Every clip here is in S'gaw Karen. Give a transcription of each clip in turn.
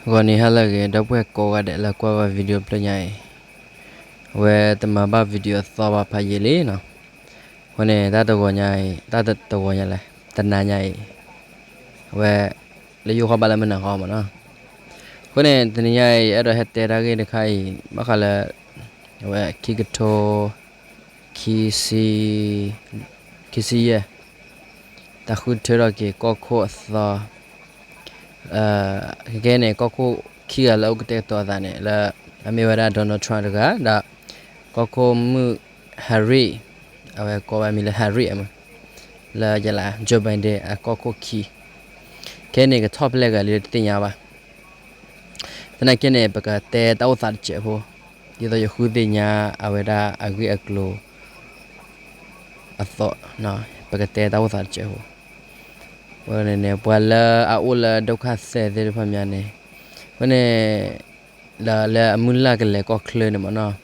ဂီၤနံၤဟါလၢအဂ့ၤ ဒီပုၢ်ဝဲၢ်ကိးဂၤဒဲးလၢကွၢ်ဘၣ် video တဖျၢၣ်ညါအံၤ, အဝဲတမၤဘၣ် video အသီဘၣ်ဖးယံာ်လံနီၤ. အဃိန့ၣ် တၢ်တဂီၤညါအံၤ တၢ်တဂီၤညါလဲၣ် တနၤညါအံၤ အဝဲ လၢယိၣ်ဃီဘၣ်လၢမနၤဃီမးနီၤ. အဃိန့ၣ် တနံၤညါအံၤ အဲၣ်ဒိးဟဲတဲတၢ်ဂ့ၢ်တခါအံၤ ဘၣ်ဃးလၢ အဝဲ ခံကထိ ခံဆံ ခံဆံယဲၢ် တၢ်ဃုထၢထီၣ်က့ၤကီၢ်ခိၣ်အသီ ခဲကနံၣ်န့ၣ် ကီၢ်ခိၣ်ခံဂၤလၢအအိၣ်ကတဲာ်ကတီၤအသးန့ၣ် လၢအမ့ၢ်ဝဲဒၣ် Donald Trump တဂၤ ဒီး ကီၢ်ခိၣ်မုၣ် Harriet အဝဲကိးဝဲအမံၤလၢ Harriet အမး လၢယလၢ Joe Biden အကီၢ်ခိၣ်ခံ ခဲကနံၣ်န့ၣ် ကထီၣ်ဖဲလဲၣ်ဂၤလံတသ့ၣ်ညါဘၣ်. သနာ်က့န့ၣ် ပကတဲတၢ်အိၣ်သးတစဲးဖိ, ဒ်သိးယဃုသ့ၣ်ညါအဝဲဒၣ်အဂ့ၢ်အကျိၤ အသီ, ပကတဲတၢ်အိၣ်သးတစဲးဖိ. အဃိန့ၣ်န့ၣ် ပှၤလၢအအိၣ်လၢ ဒုက္ခသည် သ့ၣ်တဖၣ်မးန့ၣ်, အဃိန့ၣ် ဒီးလၢအမုၢ်လၢ်ကလဲၤကီၢ်ချၢန့ၣ်မးနီၤ,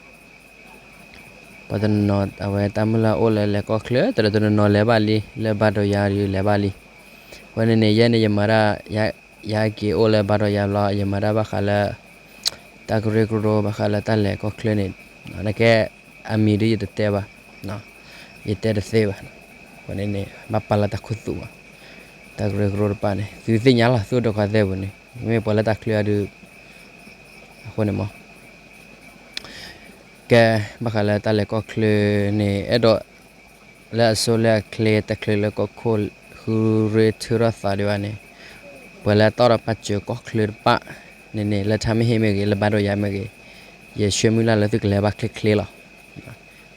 ပှၤတနီၤနီၤ အဝဲတၢ်မုၢ်လၢ်အိၣ်လၢလဲၤကီၢ်ချၢ တနီၤနီၤလဲၤဘၣ်လံ လၢဘါဒိးယၤဒုးလဲၤဘၣ်လံ. အဃိန့ၣ်န့ၣ် ယဲန့ၣ် ယမၤတၢ် ယဟဲက့ၤအိၣ်လၢဘါဒိးယၤဘျီ ယမၤတၢ်ဘၣ်ဃးလၢ တၢ်ကရၢကရိဘၣ်ဃးလၢတၢ်လဲၤကီၢ်ချၢန့ၣ်, နကဲ အမံၤဒ်ယတတဲဘၣ်, ယတဲတသ့ဘၣ်. အဃိန့ၣ်န့ၣ် ဘၣ်ပာ်လၢတၢ်ခူသူၣ်မး, တၢ်ကရၢကရိတဖၣ်န့ၣ် သုသ့ၣ်ညါလီၤ သုဒုက္ခသည်ပူၤန့ၣ် မ့ၢ်ပှၤလၢတၢ်ချၢအဒုး အဃိန့ၣ်မး ကဲ ဘၣ်ဃးလၢတၢ်လဲၤကီၢ်ချၢန့ၣ် အဲၣ်ဒိး လၢအဆိလၢအချ့ တချုးလၢကီၢ်ခိၣ် ဃုရ့ထၢထီၣ်သးဒံးဘၣ်န့ၣ်, ပှၤလၢအတီၣ်ဒီးပာ်စၢၤကီၢ်ချၢတဖၣ်န့ၣ်န့ၣ် လၢထါမ့ၢ်ဟ့ၣ်မ့ၢ်ဂ့ၤ လၢဘါဒိးယၤမ့ၢ်ဂ့ၤ, ယဆၢမုၢ်လၢ်လၢသုကလဲၤဘၣ်ချ့ချ့လီၤ.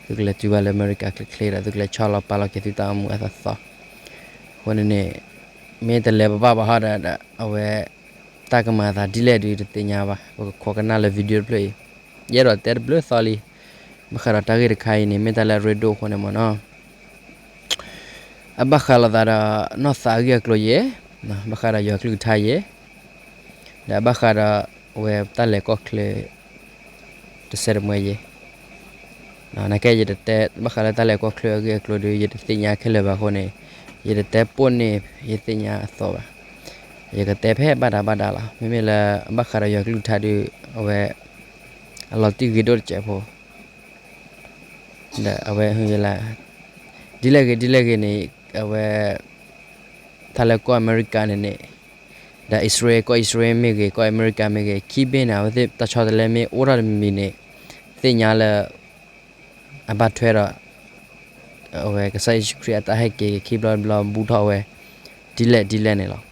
သုကလဲၤတုၤဘၣ်လၢအမဲရကၤချ့ချ့ဒီး သုကလဲၤဆီလီၤပာ်လီၤက့ၤသုတၢ်အိၣ်မူအသးသီ. အဃိန့ၣ်န့ၣ် မ့ၢ်တလဲၤပဘၣ်ဘၣ်ဟီဒီး အဝဲ တၢ်ကမၤအသးဒ်လဲၣ်ဒုးတသ့ၣ်ညါဘၣ်, ပကခိးကနၣ်လၢ video တဖျၢၣ်အံၤ, ယအဲၣ်ဒိးတဲတဘျုးသီလံ, ဘၣ်ဃးဒီးတၢ်ဂ့ၢ်တခါအံၤန့ၣ် မ့ၢ်တၢ်လၢအရ့ဒိၣ်အဃိန့ၣ်မးနီၤ, အဘၣ်ဃးလိာ်သးဒီး နီၢ်သးအဂ့ၢ်အကျိၤယဲ, ဘၣ်ဃးဒီးယွၤကလုၢ်ကထါယဲ, ဒီးအဘၣ်ဃးဒီး အဝဲတၢ်လဲၤကီၢ်ချၢ တစဲးတမှဲယဲ နကဲ ယတတဲဘၣ်ဃးလၢတၢ်လဲၤကီၢ်ချၢအဂ့ၢ်အကျိၤဒီး ယတသ့ၣ်ညါခဲလၢာ်ဘၣ်အဃိန့ၣ်, ယတတဲပိာ်န့ၢ်ယသ့ၣ်ညါအသီဘၣ်. ယကတဲဖဲဘၣ်ဒါဘၣ်ဒါလီၤ. မ့မ့ၢ်လၢဘၣ်ဃးဒီးယွၤကလုၢ်ကထါဒီး အဝဲ အလီၤတံၢ်ဂ့ၤဒိၣ်တစဲးဖိ ဒီးအဝဲ ဒ်လဲၣ်ဂ့ၤ ဒ်လဲၣ်ဂ့ၤန့ၣ် အဝဲ တၢ်လၢကီၢ်အမဲရကၤန့ၣ်န့ၣ်, ဒီးအံၣ်စရ့လး ကီၢ်အံၣ်စရ့လးမ့ၢ်ဂ့ၤ ကီၢ်အမဲရကၤမ့ၢ်ဂ့ၤ ခံဘ့ၣ်န့ၣ် အဝဲသ့ၣ်တၢ်ဆီတလဲမ့ၢ်အိၣ်ထီၣ်တမံၤမံၤန့ၣ် သ့ၣ်ညါလၢ အဘၣ်ထွဲဒီး အဝဲကစၢ်ယ့ၣ်ၡူးခရံာ်အတၢ်ဟဲက့ၤခံဘျီတဘျီ ဘူးထီၣ်ဝဲ ဒ်လဲၣ်ဒ်လဲၣ်န့ၣ်လီၤ.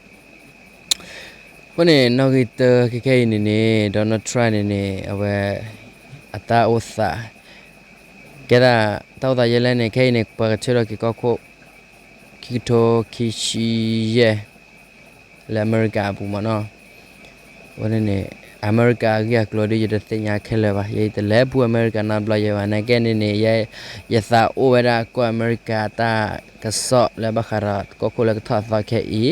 အဃိန့ၣ် နီၣ်ဂံၢ်တၢ ခဲခဲအံၤန့ၣ်န့ၣ် Donald Trump န့ၣ်န့ၣ် အဝဲ အတၢ်အိၣ်သး ကဲဒၣ် တၢ်အိၣ်သးယဲလဲၣ်န့ၣ် ခဲအံၤန့ၣ် ပှၤကထၢထီၣ်က့ၤကီၢ်ခိၣ် ခံကထိခံဆံယဲၢ် လၢအမဲရကၤအပူၤမးနီၤ. အဃိန့ၣ်န့ၣ် အမဲရကၤအဂ့ၢ်အကျိၤဒီး ယတသ့ၣ်ညါခဲလၢာ်ဘၣ်. ယတလဲၤပူၤအမဲရကၤနီတဘျီယဲၢ်ဘၣ်. နာ်ကဲန့ၣ်န့ၣ် ယသးအိၣ်ဝဲဒၣ်ကီၢ်အမဲရကၤတၢ်ကစီၣ်လၢဘၣ်ဃးဒီးကီၢ်ခိၣ်လၢကထီၣ်အသီခဲအံ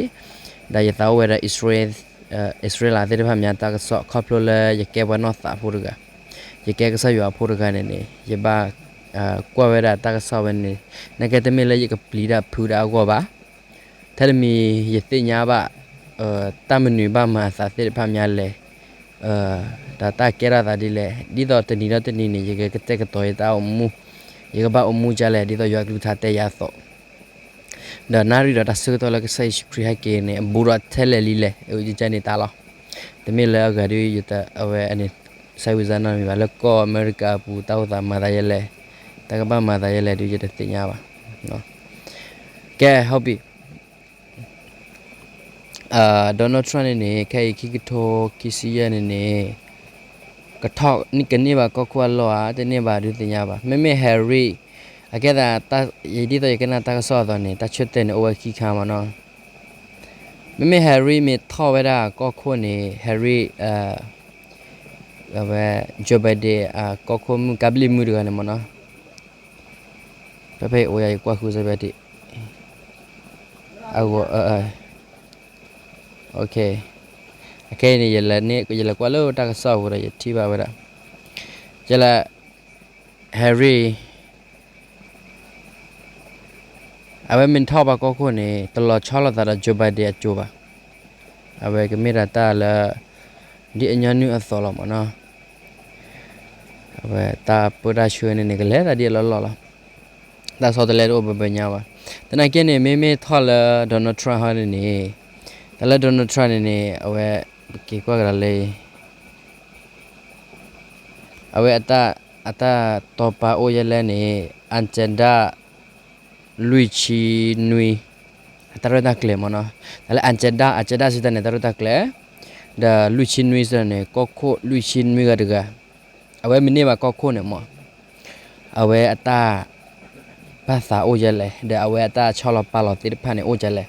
ၤ, ဒီးယသးအိၣ်ဝဲဒၣ်အံၣ်စရ့လး အံၣ်စရ့လးသ့ၣ်တဖၣ်မးတၢ်ကစီၣ် ခီဖျိလၢယကဲပှၤနီၢ်သးဖိတဂၤ, ယကဲကစၢ်ယွၤအဖိတဂၤန့ၣ်န့ၣ် ယဘၣ် ကွၢ်ဝဲဒၣ်တၢ်ကစီၣ်ဝဲန့ၣ်, နာ်ကဲတမ့ၢ်လၢယကပျံၤတၢ်ဖုးတၢ်အဂီၢ်ဘၣ်. ထဲတမံၤ ယသ့ၣ်ညါဘၣ် တၢ်မနုၤဘၣ်မၤအသးသ့ၣ်တဖၣ်မးလဲၣ်, ဒီးတၢ်ကဲထီၣ်သးဒ်လဲၣ်, ဒ်သိးတနံၤဒီးတနံၤန့ၣ် ယကကတဲာ်ကတီၤယတၢ်အိၣ်မူ, ယကဘၣ်အိၣ်မူဒ်လဲၣ် ဒ်သိးယွၤကလုၢ်ကထါတဲယၤအသိး, ဒီးနၣ်ရံၣ်ဒီးတၢ်ဆၢကတီၢ်လၢကစၢ်ယ့ၣ်ၡူးခရံာ်ဟဲက့ၤန့ၣ် အဘူးဒီးထဲလဲၣ်လံလဲၣ်, အဝဲန့ၣ်တၢ်လီၤ. တမ့ၢ်လၢအဂၤဒီး ယတအဝဲန့ၣ် စၢ်ဝံစၢ်နီတမံၤဘၣ်. လၢကီၢ်အမဲရကၤအပူၤ တၢ်အိၣ်သးမၤသးယဲလဲၣ်, တၢ်ကဘၣ်မၤသးယဲလဲၣ်ဒီး ယတသ့ၣ်ညါဘၣ်. ကဲ ဟုတ်ပြီ. Donald Trump န့ၣ်န့ၣ် ခဲအံၤခံကထိခံဆံယဲၢ်န့ၣ်န့ၣ် ကထီၣ်ကန့ၢ်ဘၣ်ကီၢ်ခိၣ်အလီၢ်ဧါ တန့ၢ်ဘၣ်ဒုးသ့ၣ်ညါဘၣ်. မ့မ့ၢ် Harry အကဲသး ဒ်သိးယကနၣ်တၢ်ကစီၣ်အသိးန့ၣ် တၢ်ဆၢတဲာ်န့ၣ်အိၣ်ဝဲခံခါမးနီၤ. မ့မ့ၢ် Harry မ့ၢ်ထီၣ်ဝဲဒၣ်ကီၢ်ခိၣ်န့ၣ် Harry အဝဲ Joe Biden အကီၢ်ခိၣ်မုၣ်ကါဘျံၣ်မုၣ်တဂၤန့ၣ်မးနီၤ. ဖဲဖဲအံၤအိၣ်ယၤ ယကွၢ်ဃုစၢဖဲဒၣ် အဂီၢ် အခဲအံၤန့ၣ် ယလဲၤကွၢ်လၢတၢ်ကစီၣ်အပူၤဒီး ယထံၣ်ဘၣ်ဝဲဒၣ် ယလၢ Harry အဝဲမ့ၢ်ထီၣ်ဘၣ်ကီၢ်ခိၣ်န့ၣ် တလီၤဆီလိာ်သးဒီး Joe Biden အစိၤဘၣ်. အဝဲကမ့ၢ်ဒၣ်တၢ်လၢ ဒ်အညီနုၢ်အသိးလီၤမ့ၢ်နီၤ. အဝဲတၢ်ပၢတၢ်ဆှၢန့ၣ်န့ၣ် ကလဲၤသးဒ်အလီၢ်လီၢ်လီၤ. တၢ်ဆီတလဲတအိၣ်ဘၣ်ဘၣ်ညါဘၣ်. သနာ်က့န့ၣ် မ့မ့ၢ်ထီၣ်လၢ Donald Trump ဟီန့ၣ်န့ၣ်, တၢ်လၢ Donald Trump န့ၣ်န့ၣ် အဝဲ ပက့ၤကွၢ်ကဒီးလၢ အဝဲ အတၢ်တီပာ်အိၣ်ယဲလဲၣ်န့ၣ် agenda လွံၢ်ဆံနွံ အတၢ်ရဲၣ်တၢ်ကျဲၤမ့ၢ်နီၤ. တၢ်လၢ agenda, agenda စံးတၢ်န့ၣ် တၢ်ရဲၣ်တၢ်ကျဲၤ, ဒီးလွံၢ်ဆံနွံစံးတၢ်န့ၣ် ကီၢ်ခိၣ်လွံၢ်ဆံနွံဂၤတဂၤ, အဝဲမ့ၢ်န့ၢ်ဘၣ်ကီၢ်ခိၣ်န့ၣ်မ့ၢ် အဝဲအတၢ် ဘၣ်သးအိၣ်ယဲလဲၣ်, ဒီးအဝဲအတၢ်ဆီလီၤပာ်လီၤသ့ၣ်တဖၣ်န့ၣ်အိၣ်ယဲလဲၣ်,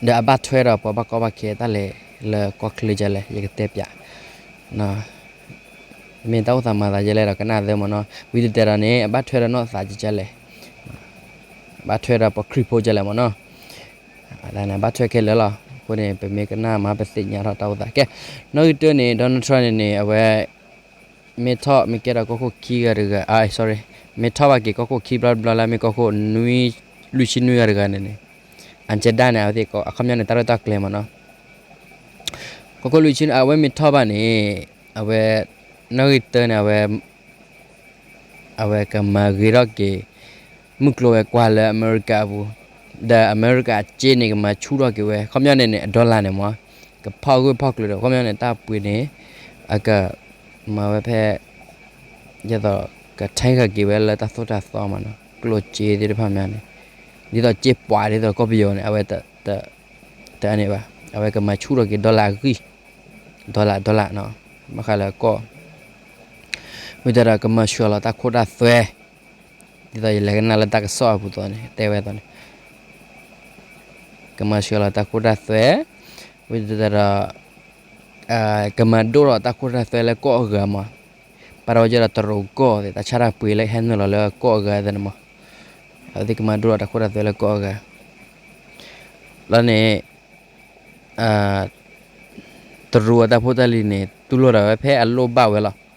ဒီးအဘၣ်ထွဲဒီးပှၤဘၣ်ကီဘၣ်ခဲတၢ်လဲၤလၢကီၢ်ချၢယဲလဲၣ်, ယကတဲပၠး မ့ၢ်တၢ်အိၣ်သးမၤသးယဲလဲၣ်ဒီးကနၣ်သ့မ့ၢ်နီၤ. ဝံၤတတဲဒီးန့ၣ် အဘၣ်ထွဲဒီးနီၢ်သးကဲလဲၣ်, ဘၣ်ထွဲဒီးပှၤခရံာ်ဖိကဲလဲၣ်မ့ၢ်နီၤ. အဘၣ်ထွဲခဲလၢာ်လီၤ. အဃိန့ၣ် ပမ့ၢ်ကနၣ်မး ပသ့ၣ်ညါထီၣ်တၢ်အိၣ်သး. ကဲ, နီၣ်ဂံၢ်တၢန့ၣ် Donald Trump န့ၣ်န့ၣ် အဝဲ မ့ၢ်ထီၣ်မ့ၢ်ကဲထီၣ်ကီၢ်ခိၣ်ခံဂၤတဂၤ, sorry, မ့ၢ်ထီၣ်ဘၣ်က့ၤကီၢ်ခိၣ်ခံဘျီတဘျီလၢအမ့ၢ်ကီၢ်ခိၣ် လွံၢ်ဆံနွံဂၤတဂၤန့ၣ်န့ၣ်, agenda န့ၣ် အဝဲသ့ၣ်အခီပညီန့ၣ် တၢ်ရဲၣ်တၢ်ကျဲၤမ့ၢ်နီၤ. ကီၢ်ခိၣ်လွံၢ်ဆံနွံ အဝဲမ့ၢ်ထီၣ်ဘၣ်န့ၣ် အဝဲ နီၣ်ဂံၢ်တၢန့ၣ် အဝဲ အဝဲကမၤဂ့ၤထီၣ်က့ၤ မုၢ်ကျိၤဝဲၤကွာ်လၢအမဲရကၤအပူၤ, ဒီးအမဲရကၤအစ့န့ၣ် ကမၤဆူၣ်ထီၣ်က့ၤဝဲ ခီပညီန့ၣ်န့ၣ် အ dollar န့ၣ်မ့ၢ် ကဖီၣ်ဂၢၢ်ဖီၣ်ကျၢၤဒီး ခီပညီန့ၣ် တၢ်ပှ့ၤန့ၣ် အကမၤဝဲဖဲ ဒ်သိး ကထဲဃာ်က့ၤဝဲလၢတၢ်သိၣ်တၢ်သီမ့ၢ်နီၤ, ကျိၣ်စ့သ့ၣ်တဖၣ်မ့ၢ်န့ၣ်, ဒ်သိးစ့ပှၤဒ်သိးကီၢ်ပယီၤန့ၣ် အဝဲ တအန့ၣ်ဘၣ်, အဝဲကမၤဆူၣ်ထီၣ်က့ၤ dollar အဂံၢ်, dollar dollar နီၤ, ဘၣ်ဃးလၢကီၢ် ဝံၤတဒီးကမၤဆှၢလီၤတၢ်ခိတၢ်သွဲ, ဒ်သိးယလဲၤကနၣ်လၢတၢ်ကစီၣ်အပူၤသိးန့ၣ် တဲဝဲသိးန့ၣ်, ကမၤဆှၢလီၤတၢ်ခိတၢ်သွဲ, ဝံၤတဒီး ကမၤဒိၣ်ထီၣ်တၢ်ခိတၢ်သွဲလၢကီၢ်အဂၤမး, ပာ်ထီၣ်ဝဲကဒီးတရူးကီၢ်သ့ၣ် တၢ်ဆါတၢ်ပှ့ၤလၢဟဲနုာ်လီၤလၢကီၢ်အဂၤသ့ၣ်န့ၣ်မး, အဝဲသ့ၣ်ကမၤဒိၣ်ထီၣ်တၢ်ခိတၢ်သွဲလၢကီၢ်အဂၤ, လီၤန့ၣ် တရူးအတၢ်ဖိတၢ်လံၤန့ၣ် တူၢ်လိာ်ဒၣ်ဝဲဖဲအလိၣ်ဘၣ်ဝဲလီၤ.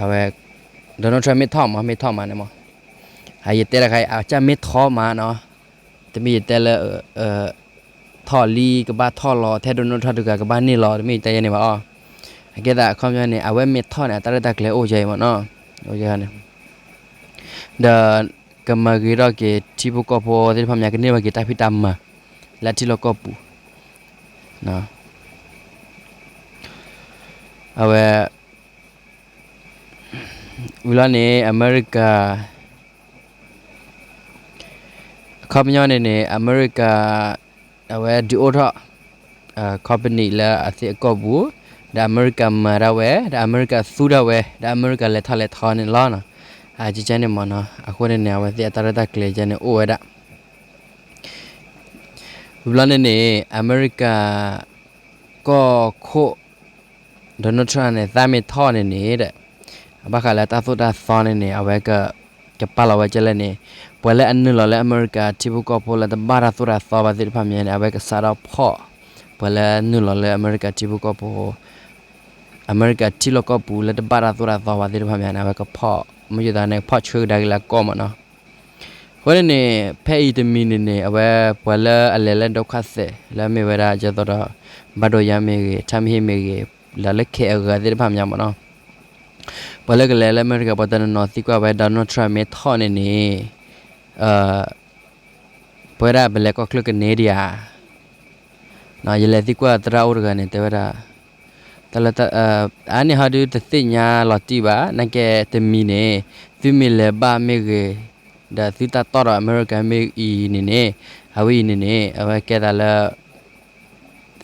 အဝဲ Donald Trump မ့ၢ်ထီၣ်မး မ့ၢ်ထီၣ်မးန့ၣ်မး, ယတဲတခါအံၤ အကစၢ်မ့ၢ်ထီၣ်မးနီၤ, တမ့ၢ်ယတဲလၢ ထီၣ်လံကဘၣ်ထီၣ်လီၤ ထဲ Donald Trump တဂၤကဘၣ်န့ၢ်လီၤ တမ့ၢ်ယတဲယဲန့ၣ်ဘၣ်အီၤ, အကဲသးအခီပညီန့ၣ် အဝဲမ့ၢ်ထီၣ်န့ၣ် အတၢ်ရဲၣ်တၢ်ကျဲၤအိၣ်ယဲအံၤမးနီၤ, အိၣ်ယဲန့ၣ် ဒီး ကမၤဂ့ၤထီၣ်က့ၤထံဖိကီၢ်ဖိသ့ၣ်တဖၣ်မး ကန့ၢ်ဘၣ်က့ၤတၢ်ဖံးတၢ်မၤ လၢအထံလီၢ်ကီၢ်ပူၤ, အဝဲ ဝံၤလီၤန့ၣ် အမဲရကၤ အခီပညီန့ၣ်န့ၣ် အမဲရကၤ အဝဲဒုးအိၣ်ထီၣ် company လၢအသ့ၣ်အကီၢ်ပူၤ, ဒီးအမဲရကၤမၤဒၣ်ဝဲ, ဒီးအမဲရကၤသူဒၣ်ဝဲ, ဒီးအမဲရကၤလဲၤထီၣ်လဲၤထီန့ၣ်လီၤ. အကကဲန့ၣ်မ့ၢ်နီၤ, အဃိန့ၣ်န့ၣ် အဝဲသ့ၣ်အတၢ်ရဲၣ်တၢ်ကျဲၤကဲန့ၣ်အိၣ်ဝဲဒၣ် ဝံၤဘျီန့ၣ်န့ၣ် အမဲရကၤ ကီၢ်ခိၣ် Donald Trump န့ၣ် သးမ့ၢ်ထီၣ်န့ၣ်န့ၣ်ဒီး အဘၣ်ဃးလၢတၢ်သိၣ်တၢ်သီန့ၣ်န့ၣ် အဝဲ ကပာ်လီၤဝဲကဲလဲၣ်န့ၣ်, ပှၤလၢအနုာ်လီၤလၢအမဲရကၤထံဖိကီၢ်ဖိလၢတဘၣ်တၢ်သိၣ်တၢ်သီဘၣ်သ့ၣ်တဖၣ်မ့ၢ်န့ၣ် အဝဲကစးထီၣ်ဖီၣ် ပှၤလၢနုာ်လီၤလၢအမဲရကၤထံဖိကီၢ်ဖိ အမဲရကၤထံလီၢ်ကီၢ်ပူၤလၢတဘၣ်တၢ်သိၣ်တၢ်သီဘၣ်သ့ၣ်တဖၣ်မ့ၢ်န့ၣ် အဝဲကဖီၣ် မ့ၢ်ယသးန့ၣ် ဖီၣ်ဆှၢကဒါက့ၤလၢအကီၢ်မ့ၢ်နီၤ. အဃိန့ၣ်န့ၣ် ဖဲအံၤတမံၤန့ၣ်န့ၣ် အဝဲပှၤလၢအလဲၤလၢဒုက္ခသည် လၢမ့ၢ်ဝဲဒၣ်ဒ်သိးဒီး ဘၣ်ဒိယါမ့ၢ်ဂ့ၤ ထၢမ့ၢ်ဟ့ၣ်မ့ၢ်ဂ့ၤ လၢလၢခဲအဂၤသ့ၣ်တဖၣ်မ့ၢ်မ့ၢ်နီၤ ပှၤလၢကလဲၤလၢအမဲရကၤ ပှၤတနီၤနီၤသံကွၢ်ဝဲ Donald Trump မ့ၢ်ထီၣ်န့ၣ်န့ၣ် ပဝဲဒၣ်ပလဲၤကီၢ်ချၢကန့ၢ်ဒံးဧါ. ယလဲၤသံကွၢ်သရၣ်အိၣ်တဂၤန့ၣ် တဲဝဲဒၣ် တၢ်လၢ အါန့ၢ်ဟီဒုတသ့ၣ်ညါလီၤတံၢ်ဘၣ် နာ်က့တမံၤန့ၣ် သုမ့ၢ်လဲၤဘၣ်မ့ၢ်ဂ့ၤ ဒီးသုတၢ်တီၣ်ဒီးအမဲရကၤမ့ၢ်အံၤန့ၣ်န့ၣ် အဝဲအံၤန့ၣ်န့ၣ် အဝဲကဲသးလၢ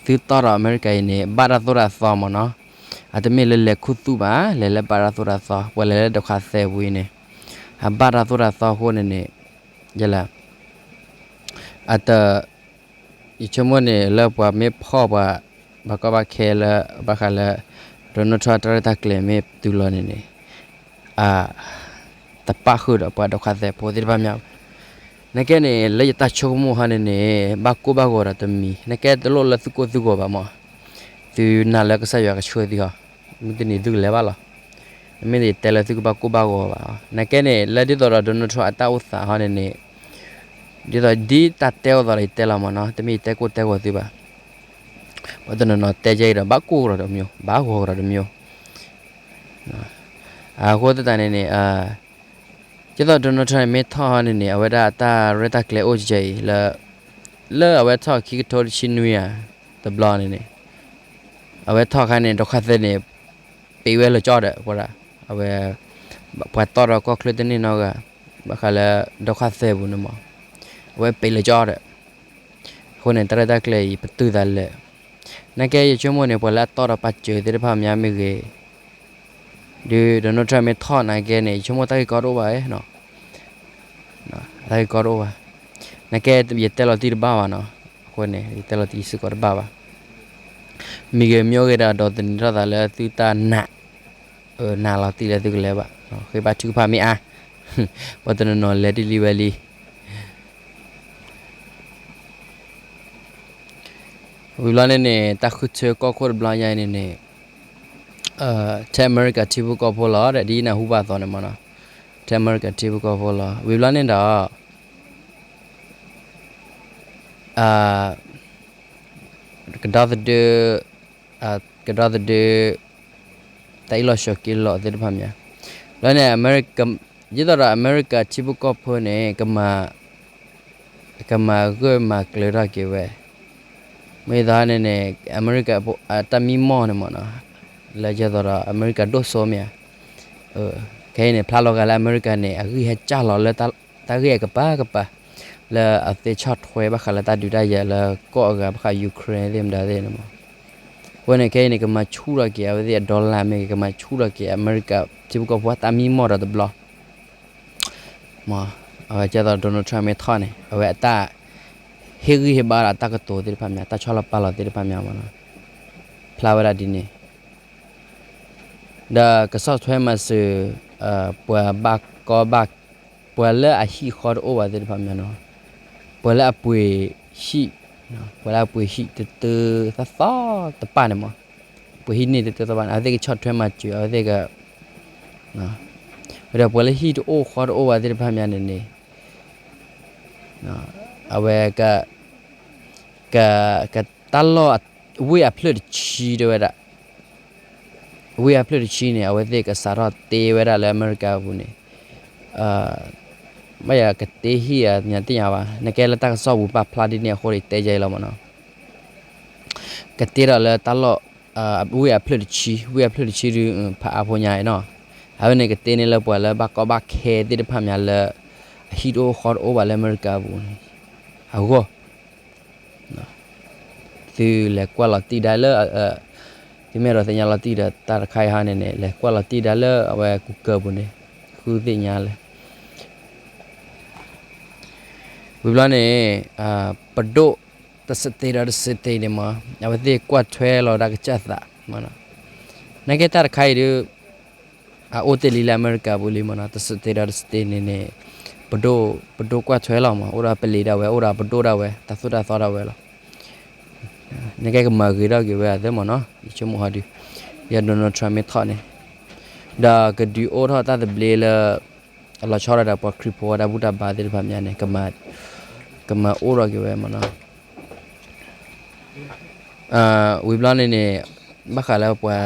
သုတီၣ်ဒီးအမဲရကၤအံၤန့ၣ် ဘၣ်တၢ်သိၣ်တၢ်သီမ့ၢ်နီၤ. အတမ့ၢ်လၢလဲၤခူသူၣ်ဘၣ် လဲၤလၢဘၣ်တၢ်သိၣ်တၢ်သီ ပှၤလဲၤလၢဒုက္ခသည်ပူၤအံၤန့ၣ် အဘၣ်တၢ်သိၣ်တၢ်သီအဃိန့ၣ်န့ၣ် ယလဲၣ် အတ ယဆိကမိၣ်န့ၣ် လၢပှၤမ့ၢ်ဖီၣ်ပှၤ ဘၣ်ကီဘၣ်ခဲလၢ ဘၣ်ဃးလၢ Donald Trump တၢ်ရဲၣ်တၢ်ကျဲၤမ့ၢ်တုၤလီၤန့ၣ်န့ၣ် အ တပၣ်ဃုာ်ဒီးပှၤဒုက္ခသည်ဖိသ့ၣ်တဖၣ်မ့ၢ် နာ်က့န့ၣ် လၢယတၢ်ဆိကမိၣ်ဟီန့ၣ်န့ၣ် ဘၣ်ကိၢ်ဘၣ်ဂီၤဒီးတမံၤ နာ်က့တလိၣ်လၢသုကိၢ်သုဂီၤဘၣ်မး သုနာ်လၢကစၢ်ယွၤကဆှၢသုဟီ မုၢ်တနံၤသုကလဲၤဘၣ်လီၤ. မ့ၢ်ယတဲလၢသုကဘၣ်ကိၢ်ဘၣ်ဂီၤဘၣ် နာ်က့န့ၣ် လၢဒ်သိးဒီး Donald Trump အတၢ်အိၣ်သးဟီန့ၣ်န့ၣ် ဒ်သိးဒ်တၢ်တဲအိၣ်သိးဒီးယတဲလီၤမ့ၢ်နီၤ တမ့ၢ်ယတဲကိၢ်တဲဂီၤသုဘၣ်. ပှၤတနီၤနီၤတဲကဲအံၤဒီး ဘၣ်ကိၢ်ကဒီးတမံၤ, ဘၣ်ဂီၤကဒီးတမံၤ. အဃိသတးန့ၣ်န့ၣ် ဒ်သိး Donald Trump န့ၣ် မ့ၢ်ထီၣ်န့ၣ်န့ၣ် အဝဲဒၣ်တၢ်ရဲၣ်တၢ်ကျဲၤအိၣ်ကဲအံၤ လၢ လၢအဝဲထီၣ်ခံကထိတဆံနွံဧါ တဘျီန့ၣ်န့ၣ် အဝဲထီၣ်အခါန့ၣ် ဒိခါသၢန့ၣ် ပ့ၤဝဲလၢကၠီဒီး အဝဲ ပှၤတီၣ်ဒီးကီၢ်ချၢတန့ၢ်နီတဂၤ ဘၣ်ဃးလၢ ဒိခါသၢပူၤန့ၣ်မး အဝဲပ့ၤလၢကၠီဒီး အဃိန့ၣ် တၢ်ရဲၣ်တၢ်ကျဲၤအံၤ ပတုာ်သးလၢာ် နာ်ကဲယဆိကမိၣ်န့ၣ် ပှၤလၢအတီၣ်ဒီးပာ်စၢၤသ့ၣ်တဖၣ်မးမ့ၢ်ဂ့ၤ, ဒီး Donald Trump မ့ၢ်ထီၣ်နာ်ကဲန့ၣ် ယဆိကမိၣ်တၢ်ဂ့ၢ်ကီတအိၣ်ဘၣ်နီၤ, တၢ်ဂ့ၢ်ကီတအိၣ်ဘၣ်, နာ်ကဲယတဲလီၤတံၢ်တဘၣ်ဘၣ်နီၤ, အဃိန့ၣ် ယတဲလီၤတံၢ်စ့ၢ်ကီးတဘၣ်ဘၣ်, မ့ၢ်ဂ့ၤမ့ၢ်အိၣ်ဂ့ၤဒီး ဒိးသန့ၤထီၣ်သးလၢသုတၢ်နာ် နာ်လီၤတံၢ်လၢသုကလဲၤဘၣ်, ဃ့ဘါထုကဖၣ်မ့ၢ်အါ, ပှၤတနီၤနီၤလဲၤဒ်လံဝဲလံ ဝံၤဘျီန့ၣ်န့ၣ် တၢ်ဃုထၢကီၢ်ခိၣ်တဘျီညါအံၤန့ၣ်န့ၣ် ထဲအမဲရကၤထံဖိကီၢ်ဖိလီၤဒီး ဒ်နၢ်ဟူဘၣ်အသိးန့ၣ်မးနီၤ, ထဲအမဲရကၤထံဖိကီၢ်ဖိလီၤ. ဝံၤဘျီန့ၣ်ဒီး ကဒီသဒၢ ကဒီသဒၢ တၢ်အ့ၣ်လိာ်ဆိးက့လိာ်သ့ၣ်တဖၣ်မး, ဘျီန့ၣ် ဒ်သိးဒီးအမဲရကၤထံဖိကီၢ်ဖိန့ၣ် ကမၤ ကမၤဂၢၢ်မၤကျၢၤထီၣ်က့ၤဝဲ, မ့ၢ်သးန့ၣ်န့ၣ် အမဲရကၤတၢ်မံမီၢ်န့ၣ်မးနီၤ, လၢယသိးဒီးအမဲရကၤဒိၣ်စိမ့ၢ်ဧါ, ခဲအံၤန့ၣ် ဖျါလီၤဂာ်လၢအမဲရကၤန့ၣ် အဂံၢ်ဟဲစၢ်လီၤလၢ တၢ်ဂ့ၢ်အကပၤကပၤ လၢအသ့ဆီၣ်ထွဲဘၣ်ဃးလၢတၢ်ဒုးတၢ်ယၤလၢကီၢ်အဂၤဘၣ်ဃး Ukraine သ့ၣ်မတၤသ့ၣ်န့ၣ်မး, အဃိန့ၣ် ခဲအံၤန့ၣ် ကမၤဆူၣ်ထီၣ်က့ၤ အဝဲသ့ၣ်အ dollar မ့ၢ်ဂ့ၤ ကမၤဆူၣ်ထီၣ်က့ၤအမဲရကၤထံဖိကီၢ်ဖိတၢ်မံမီၢ်ဒီးတဘျီ မး, အဝဲကဲသိး Donald Trump မ့ၢ်ထီၣ်န့ၣ် အဝဲအတၢ် ဟ့ၣ်ဂံၢ်ဟ့ၣ်ဘါဒီးအတၢ်ကတိၤသ့ၣ်တဖၣ်မး တၢ်ဆီၣ်လီၤပာ်လီၤသ့ၣ်တဖၣ်မးမးနီၤ, ဖျါဝဲဒၣ်ဒ်န့ၣ်, ဒီးကဆီၣ်ထွဲမၤစၢၤ ပှၤဘၣ်ကီဘၣ် ပှၤလၢအဟံၣ်ဃီတအိၣ်ဘၣ်သ့ၣ်တဖၣ်မးနီၤ, ပှၤလၢအပှ့ၤဟံၣ်, ပှၤလၢအပှ့ၤဟံၣ်တတၢသီသီတပၣ်န့ၣ်မး, ပှ့ၤဟံၣ်န့ၢ်တတၢသီတပၣ်န့ၣ် အဝဲသ့ၣ်ကဆီၣ်ထွဲမၤစၢၤ အဝဲသ့ၣ်က ဝဲဒီးပှၤလၢဟံၣ်တအိၣ်ဃီတအိၣ်ဘၣ်သ့ၣ်တဖၣ်မးန့ၣ်န့ၣ် အဝဲ က က ကတၢ်လီၢ် ဝ့ၢ်အဖျၢၣ်တဆံတဲဝဲဒၣ်, ဝ့ၢ်အဖျၢၣ်တဆံန့ၣ် အဝဲသ့ၣ်ကစးထီၣ်တ့ဝဲဒၣ်လၢအမဲရကၤအပူၤန့ၣ်, ဘၣ်ယၤကတ့ဟံၣ်ဧါ ညါသ့ၣ်ညါဘၣ် နကဲလၢတၢ်ကစီၣ်ပူၤပာ်ဖျါဒ်န့ၣ်အဃိန့ၣ် တဲယဲလီၤမးနီၤ, ကတ့ထီၣ်လၢတၢ်လီၢ် ဝ့ၢ်အဖျၢၣ်တဆံ ဝ့ၢ်အဖျၢၣ်တဆံဒုး ဖးအါဖိညါအံၤနီၤ, အဝဲန့ၣ်ကတ့န့ၢ်လၢပှၤလၢဘၣ်ကီဘၣ်ခဲသ့ၣ်တဖၣ်မးလၢ အဟံၣ်တအိၣ်ဃီတအိၣ်ဘၣ်လၢအမဲရကၤအပူၤန့ၣ် အဂီၢ် သုလဲၤကွၢ်လီၤတံၢ်ဒါလၢ သုမ့ၢ်အဲၣ်ဒိးသ့ၣ်ညါလီၤတံၢ်ဒီးတၢ်တခါအံၤဟီန့ၣ်န့ၣ် လဲၤကွၢ်လီၤတံၢ်ဒါလၢအဝဲ Google ပူၤန့ၣ် ဃုသ့ၣ်ညါလၢ ဝံၤဘျီန့ၣ် ပဒိၣ်တစတ့ဒီးတစတ့န့ၣ်မး အဝဲသ့ၣ်ကွၢ်ထွဲလီၤဒၣ်ကစၢ်သး နာ်က့တၢ်တခါအံၤဒုး အအိၣ်တ့ၢ်လံလၢအမဲရကၤပူၤလံမးနီၤ တစတ့ဒီးတစတ့န့ၣ်န့ၣ် ပဒိၣ် ပဒိၣ်ကွၢ်ထွဲလီၤမး အိၣ်ဒီးပလံးဒၣ်ဝဲ အိၣ်ဒီးပဒိၣ်ဒၣ်ဝဲ တၢ်သိၣ်တၢ်သီဒၣ်ဝဲလီၤ နကဲကမၤဂ့ၤထီၣ်က့ၤဝဲအသးမးနီၤ ယဆိကမိၣ်ဟီဒုး ယ Donald Trump မ့ၢ်ထီၣ်န့ၣ် ဒီးကဒုးအိၣ်ထီၣ်တၢ်သဘျ့လၢ အလီၤဆီဒၣ်ဒီးပှၤခရံာ်ဖိတၢ်ဘူၣ်တၢ်ဘါသ့ၣ်တဖၣ်မးန့ၣ် ကမၤအိၣ်ထီၣ်က့ၤဝဲမးနီၤ ဝံၤဘျီန့ၣ်န့ၣ် ဘၣ်ဃးလၢပှၤ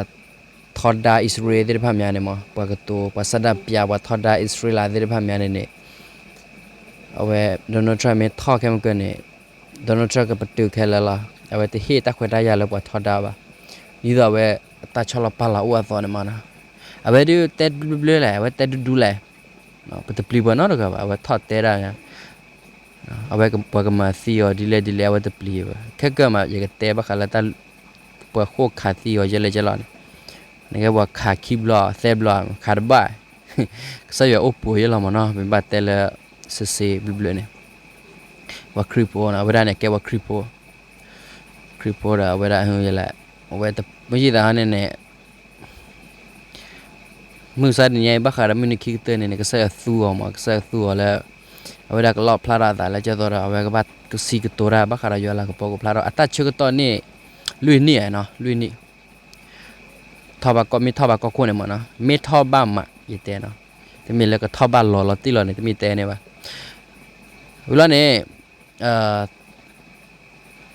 ထီဒါအံၣ်စရ့လးသ့ၣ်တဖၣ်မးန့ၣ်မး ပှၤကတိၤ ပှၤဆန္ဒပြ ပှၤထီဒါအံၣ်စရ့လးသ့ၣ်တဖၣ်မးန့ၣ်န့ၣ် အဝဲ Donald Trump မ့ၢ်ထီၣ်ခဲမုၢ်ကၢန့ၣ် Donald Trump ကပတုာ်ခဲလၢာ်လီၤ အဝဲတဟ့ၣ်တၢ်ခွဲးတၢ်ယာ်လၢပှၤထီဒါဘၣ် ဒ်သိးအဝဲအတၢ်ဆီၣ်လီၤပာ်လီၤအိၣ်အသိးန့ၣ်မးနီၤ အဝဲဒုးတဲဘျၢဘျၢလဲၣ် အဝဲတဲဒူဒူလဲၣ် ပတပျံၤပှၤနီတဂၤဘၣ် အဝဲထီၣ်တဲဒၣ် အဝဲပှၤကမၤသံအီၤဒ်လဲၣ်ဒ်လဲၣ် အဝဲတပျံၤဘၣ် ခဲကၢၢ်မး ယကတဲဘၣ်ဃးလၢတၢ် ပှၤဃိၣ်ခးသံအီၤယဲလဲၣ်ယဲလီၤန့ၣ် နကဲပှၤခးခံဘျီ သၢဘျီ ခးတဘၣ် ကစၢ်ယွၤအိၣ်ပှိၤယဲလီၤမးနီၤ ပဘၣ်တဲလၢ စ့စ့ဘျၢဘျၢန့ၣ် ပှၤခရံာ်ဖိနီၤ အဝဲဒၣ်န့ၣ်ကဲပှၤခရံာ်ဖိ ခရံာ်ဖိဒီးအဝဲဒၣ်ယဲလဲၣ် အဝဲမ့ၢ်ယသးန့ၣ်န့ၣ် မုၢ်မဆါတနံၤညါအံၤ ဘၣ်ဃးဒီးမုၢ်နံၤခံကတၢၢ်န့ၣ်န့ၣ် ကစၢ်ယွၤသူအီၤမး ကစၢ်ယွၤသူအီၤလၢ အဝဲဒၣ်ကလီၣ်ဖျါထီၣ်အသးလၢကၠီသီဒီး အဝဲကဘၣ်စံးကတိၤတၢ် ဘၣ်ဃးဒီးယွၤလၤကပီၤကဖျါထီၣ် အတၢ်ဆၢကတီၢ်န့ၣ် လွံၢ်နံၣ်ဧါနီၤ လွံၢ်နံၣ် ထီၣ်ဘၣ်ကီၢ် မ့ၢ်ထီၣ်ဘၣ်ကီၢ်ခိၣ်န့ၣ်မးနီၤ မ့ၢ်ထီၣ်ဘၣ်မး ယတဲနီၤ တမ့ၢ်လၢကထီၣ်ဘၣ်လီၤလီၤတံၢ်လီၤန့ၣ် တမ့ၢ်တဲန့ၣ်ဘၣ် ဝံၤလီၤန့ၣ်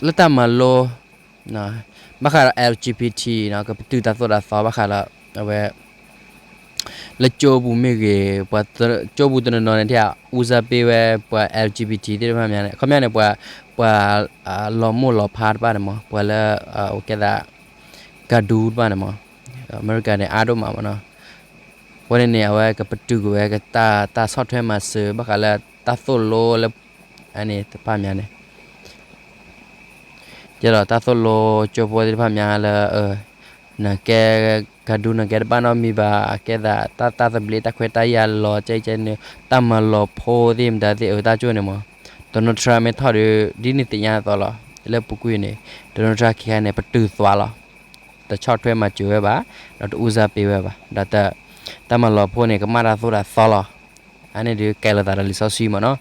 လၢတၢ်မၤလိ ဘၣ်ဃးဒီး L G B T နီၤ ကပတုာ်တၢ်သိၣ်တၢ်သီဘၣ်ဃးဒီး အဝဲ လၢကၠိပူၤမ့ၢ်ဂ့ၤ ပှၤကၠိပူၤတနီၤနီၤန့ၣ် ထံၣ်အူစၢ်ပ့ဝဲပှၤ L G B T သ့ၣ်တဖၣ်မးန့ၣ် ခီပညီန့ၣ် ပှၤ ပှၤ လီၤမိၢ်လီၤဖးတဖၣ်န့ၣ်မး ပှၤလၢ အကဲသး ကဒူတဖၣ်န့ၣ်မး အမဲရကၤန့ၣ် အါဒိၣ်မးမးနီၤ အဃိန့ၣ်န့ၣ် အဝဲကပတုာ်ကွံာ်ဝဲ တၢ်ဆီၣ်ထွဲမၤစၢၤ ဘၣ်ဃးလၢတၢ်သိၣ်လိလၢ အန့ၣ်တဖၣ်မးန့ၣ် ယဲဒီးတၢ်သိၣ်လိကၠိဖိသ့ၣ်တဖၣ်မးလၢ နကဲ ကဒူနကဲတဘၣ်နီတမံၤဘၣ် အကဲသးတၢ် တၢ်သဘျ့တၢ်ခွဲးတၢ်ယာ်လီၤ ကဲကဲန့ၣ် တၢ်မၤလီၤဖိသ့ၣ်မတၤသ့ၣ်အတၢ်ကၠိန့ၣ်မး Donald Trump မ့ၢ်ထီၣ်ဒီး ဒ်န့ၣ်သ့ၣ်ညါအသိးလီၤ လၢပူၤကွံာ်န့ၣ် Donald Trump ခံခါန့ၣ် ပတုာ်သွါလီၤ တဆီၣ်ထွဲမၤစၢၤဝဲဘၣ် ဒီးတအူစၢ်ပ့ဝဲဘၣ် ဒီး တၢ်မၤလီၤဖိန့ၣ် ကမၣ်တၢ်သိၣ်တၢ်သီလီၤ အန့ၣ်ဒုးကဲလိာ်သးဒီးလံာ်စီဆှံမးနီၤ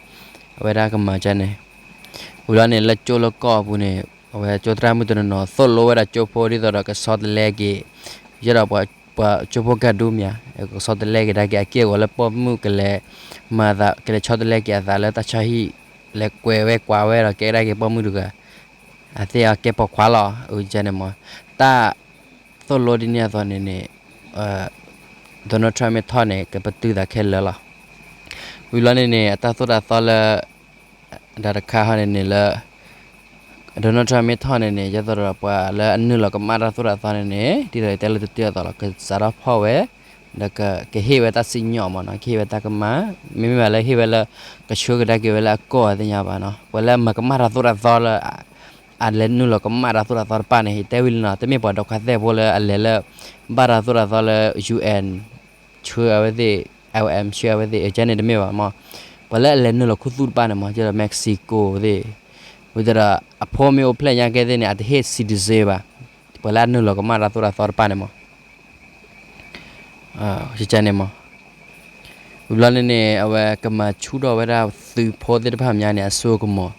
အဝဲဒၣ်ကမၤကန့ၣ် ဝံၤလီၤန့ၣ် လၢကၠိလၢကီၢ်အပူၤန့ၣ် အဝဲကၠိသရၣ်မုၣ်တနီၤနီၤ သိၣ်လိဝဲဒၣ်ကၠိဖိဒ်သိးဒီးကဆီတလဲက့ၤ ယဲဒီးပှၤကၠိဖိကဒူမး ကဆီတလဲက့ၤဒၣ်က့ၤ အက့ၢ်အဂီၤလၢပိာ်မုၣ်ကလဲၤ မၤသး ကလဲၤဆီတလဲက့ၤအသးလၢတၢ်ဆီဟံၣ် လဲၤကွဲးဝဲကွၢ်ဝဲဒီးကဲကဒါက့ၤပိာ်မုၣ်တဂၤ အသ့ၣ်အကဲပိာ်ခွါလီၤ အကန့ၣ်မး တၢ်သိၣ်လိဒ်န့ၣ်အသိးန့ၣ်န့ၣ် Donald Trump မ့ၢ်ထီၣ်န့ၣ် ကပတုာ်သးခဲလၢာ်လီၤ. ဝံၤလီၤန့ၣ်န့ၣ် အတၢ်သိၣ်တၢ်သီလၢ တၢ်တခါဟီန့ၣ်န့ၣ်လၢ Donald Trump မ့ၢ်ထီၣ်န့ၣ်န့ၣ် ယသိးဒီးပှၤလၢအနုာ်လီၤကမၣ်တၢ်သိၣ်တၢ်သီန့ၣ်န့ၣ် ဒ်သိးတဲလၢတတုၤအသိးလီၤ ကစးထီၣ်ဖီၣ်ဝဲ ဒီးကဟ့ၣ်ဝဲတၢ်စံၣ်ညီၣ်မးနီၤ ကဟ့ၣ်ဝဲတၢ်ကမၣ် မ့မ့ၢ်ဘၣ်လၢဟ့ၣ်ဝဲလၢ ကဆှၢကဒါက့ၤဝဲလၢအကီၢ်အသ့ၣ်ညါဘၣ်နီၤ ပှၤလၢအမၤကမၣ်တၢ်သိၣ်တၢ်သီလၢ အလဲၤနုာ်လီၤကမၣ်တၢ်သိၣ်တၢ်သီတဖၣ်န့ၣ် တဲဝံၤလံနီၤ တမ့ၢ်ပှၤဒိးခါသဲၣ်ဖိလၢအလဲၤလၢ ဘၣ်တၢ်သိၣ်တၢ်သီလၢ U N ဆှၢအဝဲသ့ၣ် I O M ဆှၢအဝဲသ့ၣ် ကန့ၣ်တမ့ၢ်ဘၣ်မး ပှၤလၢအလဲၤနုာ်လီၤခူသူၣ်တဖၣ်န့ၣ်မး ကဒီး Mexico သ့ၣ် ဝံၤဒီး အဖိမ့ၢ်အိၣ်ဖျဲၣ်ညါကဲသ့ၣ်န့ၣ် အတဟ့ၣ် citizen ဘၣ် ပှၤလၢအနုာ်လီၤကမၣ်တၢ်သိၣ်တၢ်သီတဖၣ်န့ၣ်မး ကန့ၣ်မး ဝံၤဘျီန့ၣ်န့ၣ် အဝဲကမၤဆူၣ်ထီၣ်ဝဲဒၣ်သုးဖိသ့ၣ်တဖၣ်မးန့ၣ် အစိကမီၤ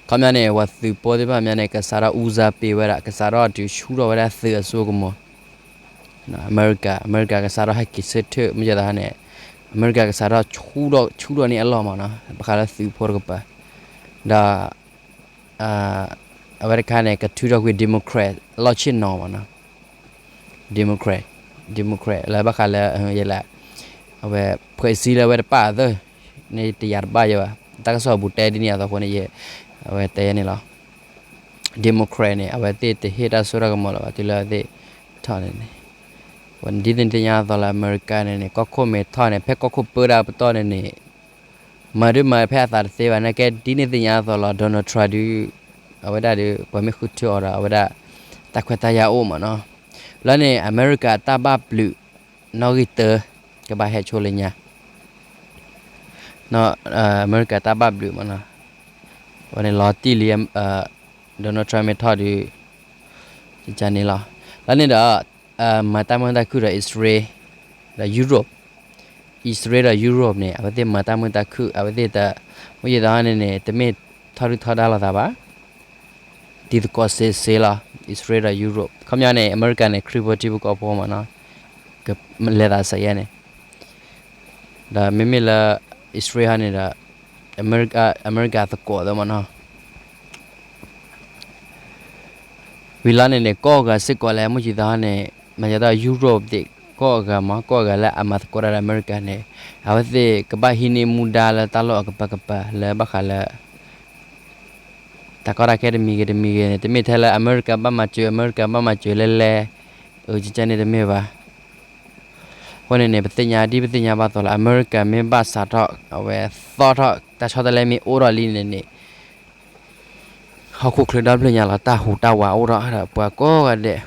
ခီပညီန့ၣ် ပှၤသုးဖိသ့ၣ်တဖၣ်မးန့ၣ် ကစးထီၣ်အူစၢ်ပ့ၤဝဲဒၣ် ကစးထီၣ်တုၤဆူၣ်ထီၣ်ဝဲဒၣ်သုးအစိကမီၤ အမဲရကၤ အမဲရကၤကစးထီၣ်ဟဲက့ၤဆၢထၢၣ် မ့ၢ်ယသးန့ၣ် အမဲရကၤကစးထီၣ်ဆူၣ်ထီၣ် ဆူၣ်ထီၣ်န့ၢ်အလီၢ်မးနီၤ ဘၣ်ဃးလၢသုးဖိတကပၤ ဒီး အဝဲတခါန့ၣ် ကထုးထီၣ်ကွံာ် Democrat အလီၢ်ဆ့ၣ်နီၤမးနီၤ Democrat Democrat လၢဘၣ်ဃးလၢ ယဲလဲၣ် အဝဲ ဖွဲ့စည်း လၢအဝဲတပာ်အသး န့ၣ်တယာ်တဘၣ်ယဲဘၣ် တၢ်ကစီၣ်ပူၤတဲဒ်န့ၣ်အသိးအဃိန့ၣ် အဝဲတဲယဲန့ၣ်လီၤ Democrat န့ၣ် အဝဲသ့ၣ်တဟ့ၣ်တၢ်စိတၢ်ကမီၤလၢၤဘၣ် တုၤလၢအဝဲသ့ၣ်ထီၣ်န့ၣ်န့ၣ် ဒ်သိးန့ၣ်သ့ၣ်ညါအသိးလၢအမဲရကၤန့ၣ်န့ၣ် ကီၢ်ခိၣ်မ့ၢ်ထီၣ်န့ၣ် ဖဲကီၢ်ခိၣ်ပၢတၢ်ပတီၢ်န့ၣ်န့ၣ် မၤဒုးမၤဖဲအသးတသ့ဘၣ် နာ်က့ဒ်န့ၣ်သ့ၣ်ညါအသိးလီၤ Donald Trump ဒုး အဝဲဒၣ်ဒီး ပှၤမ့ၢ်ဃုထၢအီၤဒီး အဝဲဒၣ် တၢ်ခွဲးတၢ်ယာ်အိၣ်မးနီၤ လၢန့ၣ် အမဲရကၤတၢ်ဘၣ်ဘျုး နီၣ်ဂံၢ်တၢ ကဘၣ်ဟဲဆိလၢညါ အမဲရကၤတၢ်ဘၣ်ဘျုးမးနီၤ ဝဲန့ၣ်လီၤတံၢ်လံ Donald Trump မ့ၢ်ထီၣ်ဒီး ကန့ၣ်လီၤ လၢန့ၣ်ဒီး မၤတၢ်မုာ်တၢ်ခုၣ်ဒီးအံၣ်စရ့လး ဒီးယူရိၣ် အံၣ်စရ့လးဒီးယူရိၣ်န့ၣ် အဝဲသ့ၣ်မၤတၢ်မုာ်တၢ်ခုၣ် အဝဲသ့ၣ်တ မုၢ်ယသီန့ၣ်န့ၣ် တမ့ၢ်ထီဒုၣ်ထီဒါလိာ်သးဘၣ် တံၤသကိးစ့စ့လီၤ အံၣ်စရ့လးဒီးယူရိၣ် ခီပညီန့ၣ် အမဲရကၤန့ၣ် ခရံာ်ဖိထံဖိကီၢ်ဖိမးနီၤ ကလဲၤသးစဲးယဲန့ၣ် ဒီးမ့မ့ၢ်လၢ အံၣ်စရ့လးဟီန့ၣ်ဒီး အမဲရကၤသကိးသ့မးနီၤ ဝံၤလီၤန့ၣ်န့ၣ် ကီၢ်အဂၤစ့ၢ်ကီးလဲၣ် မုၢ်ဆံသီန့ၣ် မၤယၤဒီးယူရိၣ်သ့ၣ် ကီၢ်အဂၤမး ကီၢ်အဂၤလၢအမၤသကိးတၢ်ဒီးအမဲရကၤန့ၣ် အဝဲသ့ၣ်ကဘၣ်ဟံးန့ၢ်မူဒါလၢတၢ်လီၢ်အကပၤကပၤလၢဘၣ်ဃးလၢ တၢ်ကီတၢ်ခဲတမံၤဂ့ၤတမံၤဂ့ၤန့ၣ် တမ့ၢ်ထဲလၢအမဲရကၤဘၣ်မၤစၢၤ အမဲရကၤဘၣ်မၤစၢၤလဲၣ်လဲၣ် အကန့ၣ်တမ့ၢ်ဘၣ် အဃိန့ၣ်န့ၣ် ပသ့ၣ်ညါဒ်ပသ့ၣ်ညါဘၣ်သိးလၢ အမဲရကၤမ့ၢ်ဘၣ်စးထီၣ် အဝဲသီထီၣ်တၢ်ဆီတလဲမ့ၢ်အိၣ်ထီၣ်လံန့ၣ်န့ၣ် ဟီၣ်ခိၣ်ချၢဒီဖျၢၣ်ညါလီၤ တၢ်ဟူးတၢ်ဝးအိၣ်ထီၣ်ဒီးပှၤကိးဂၤဒဲး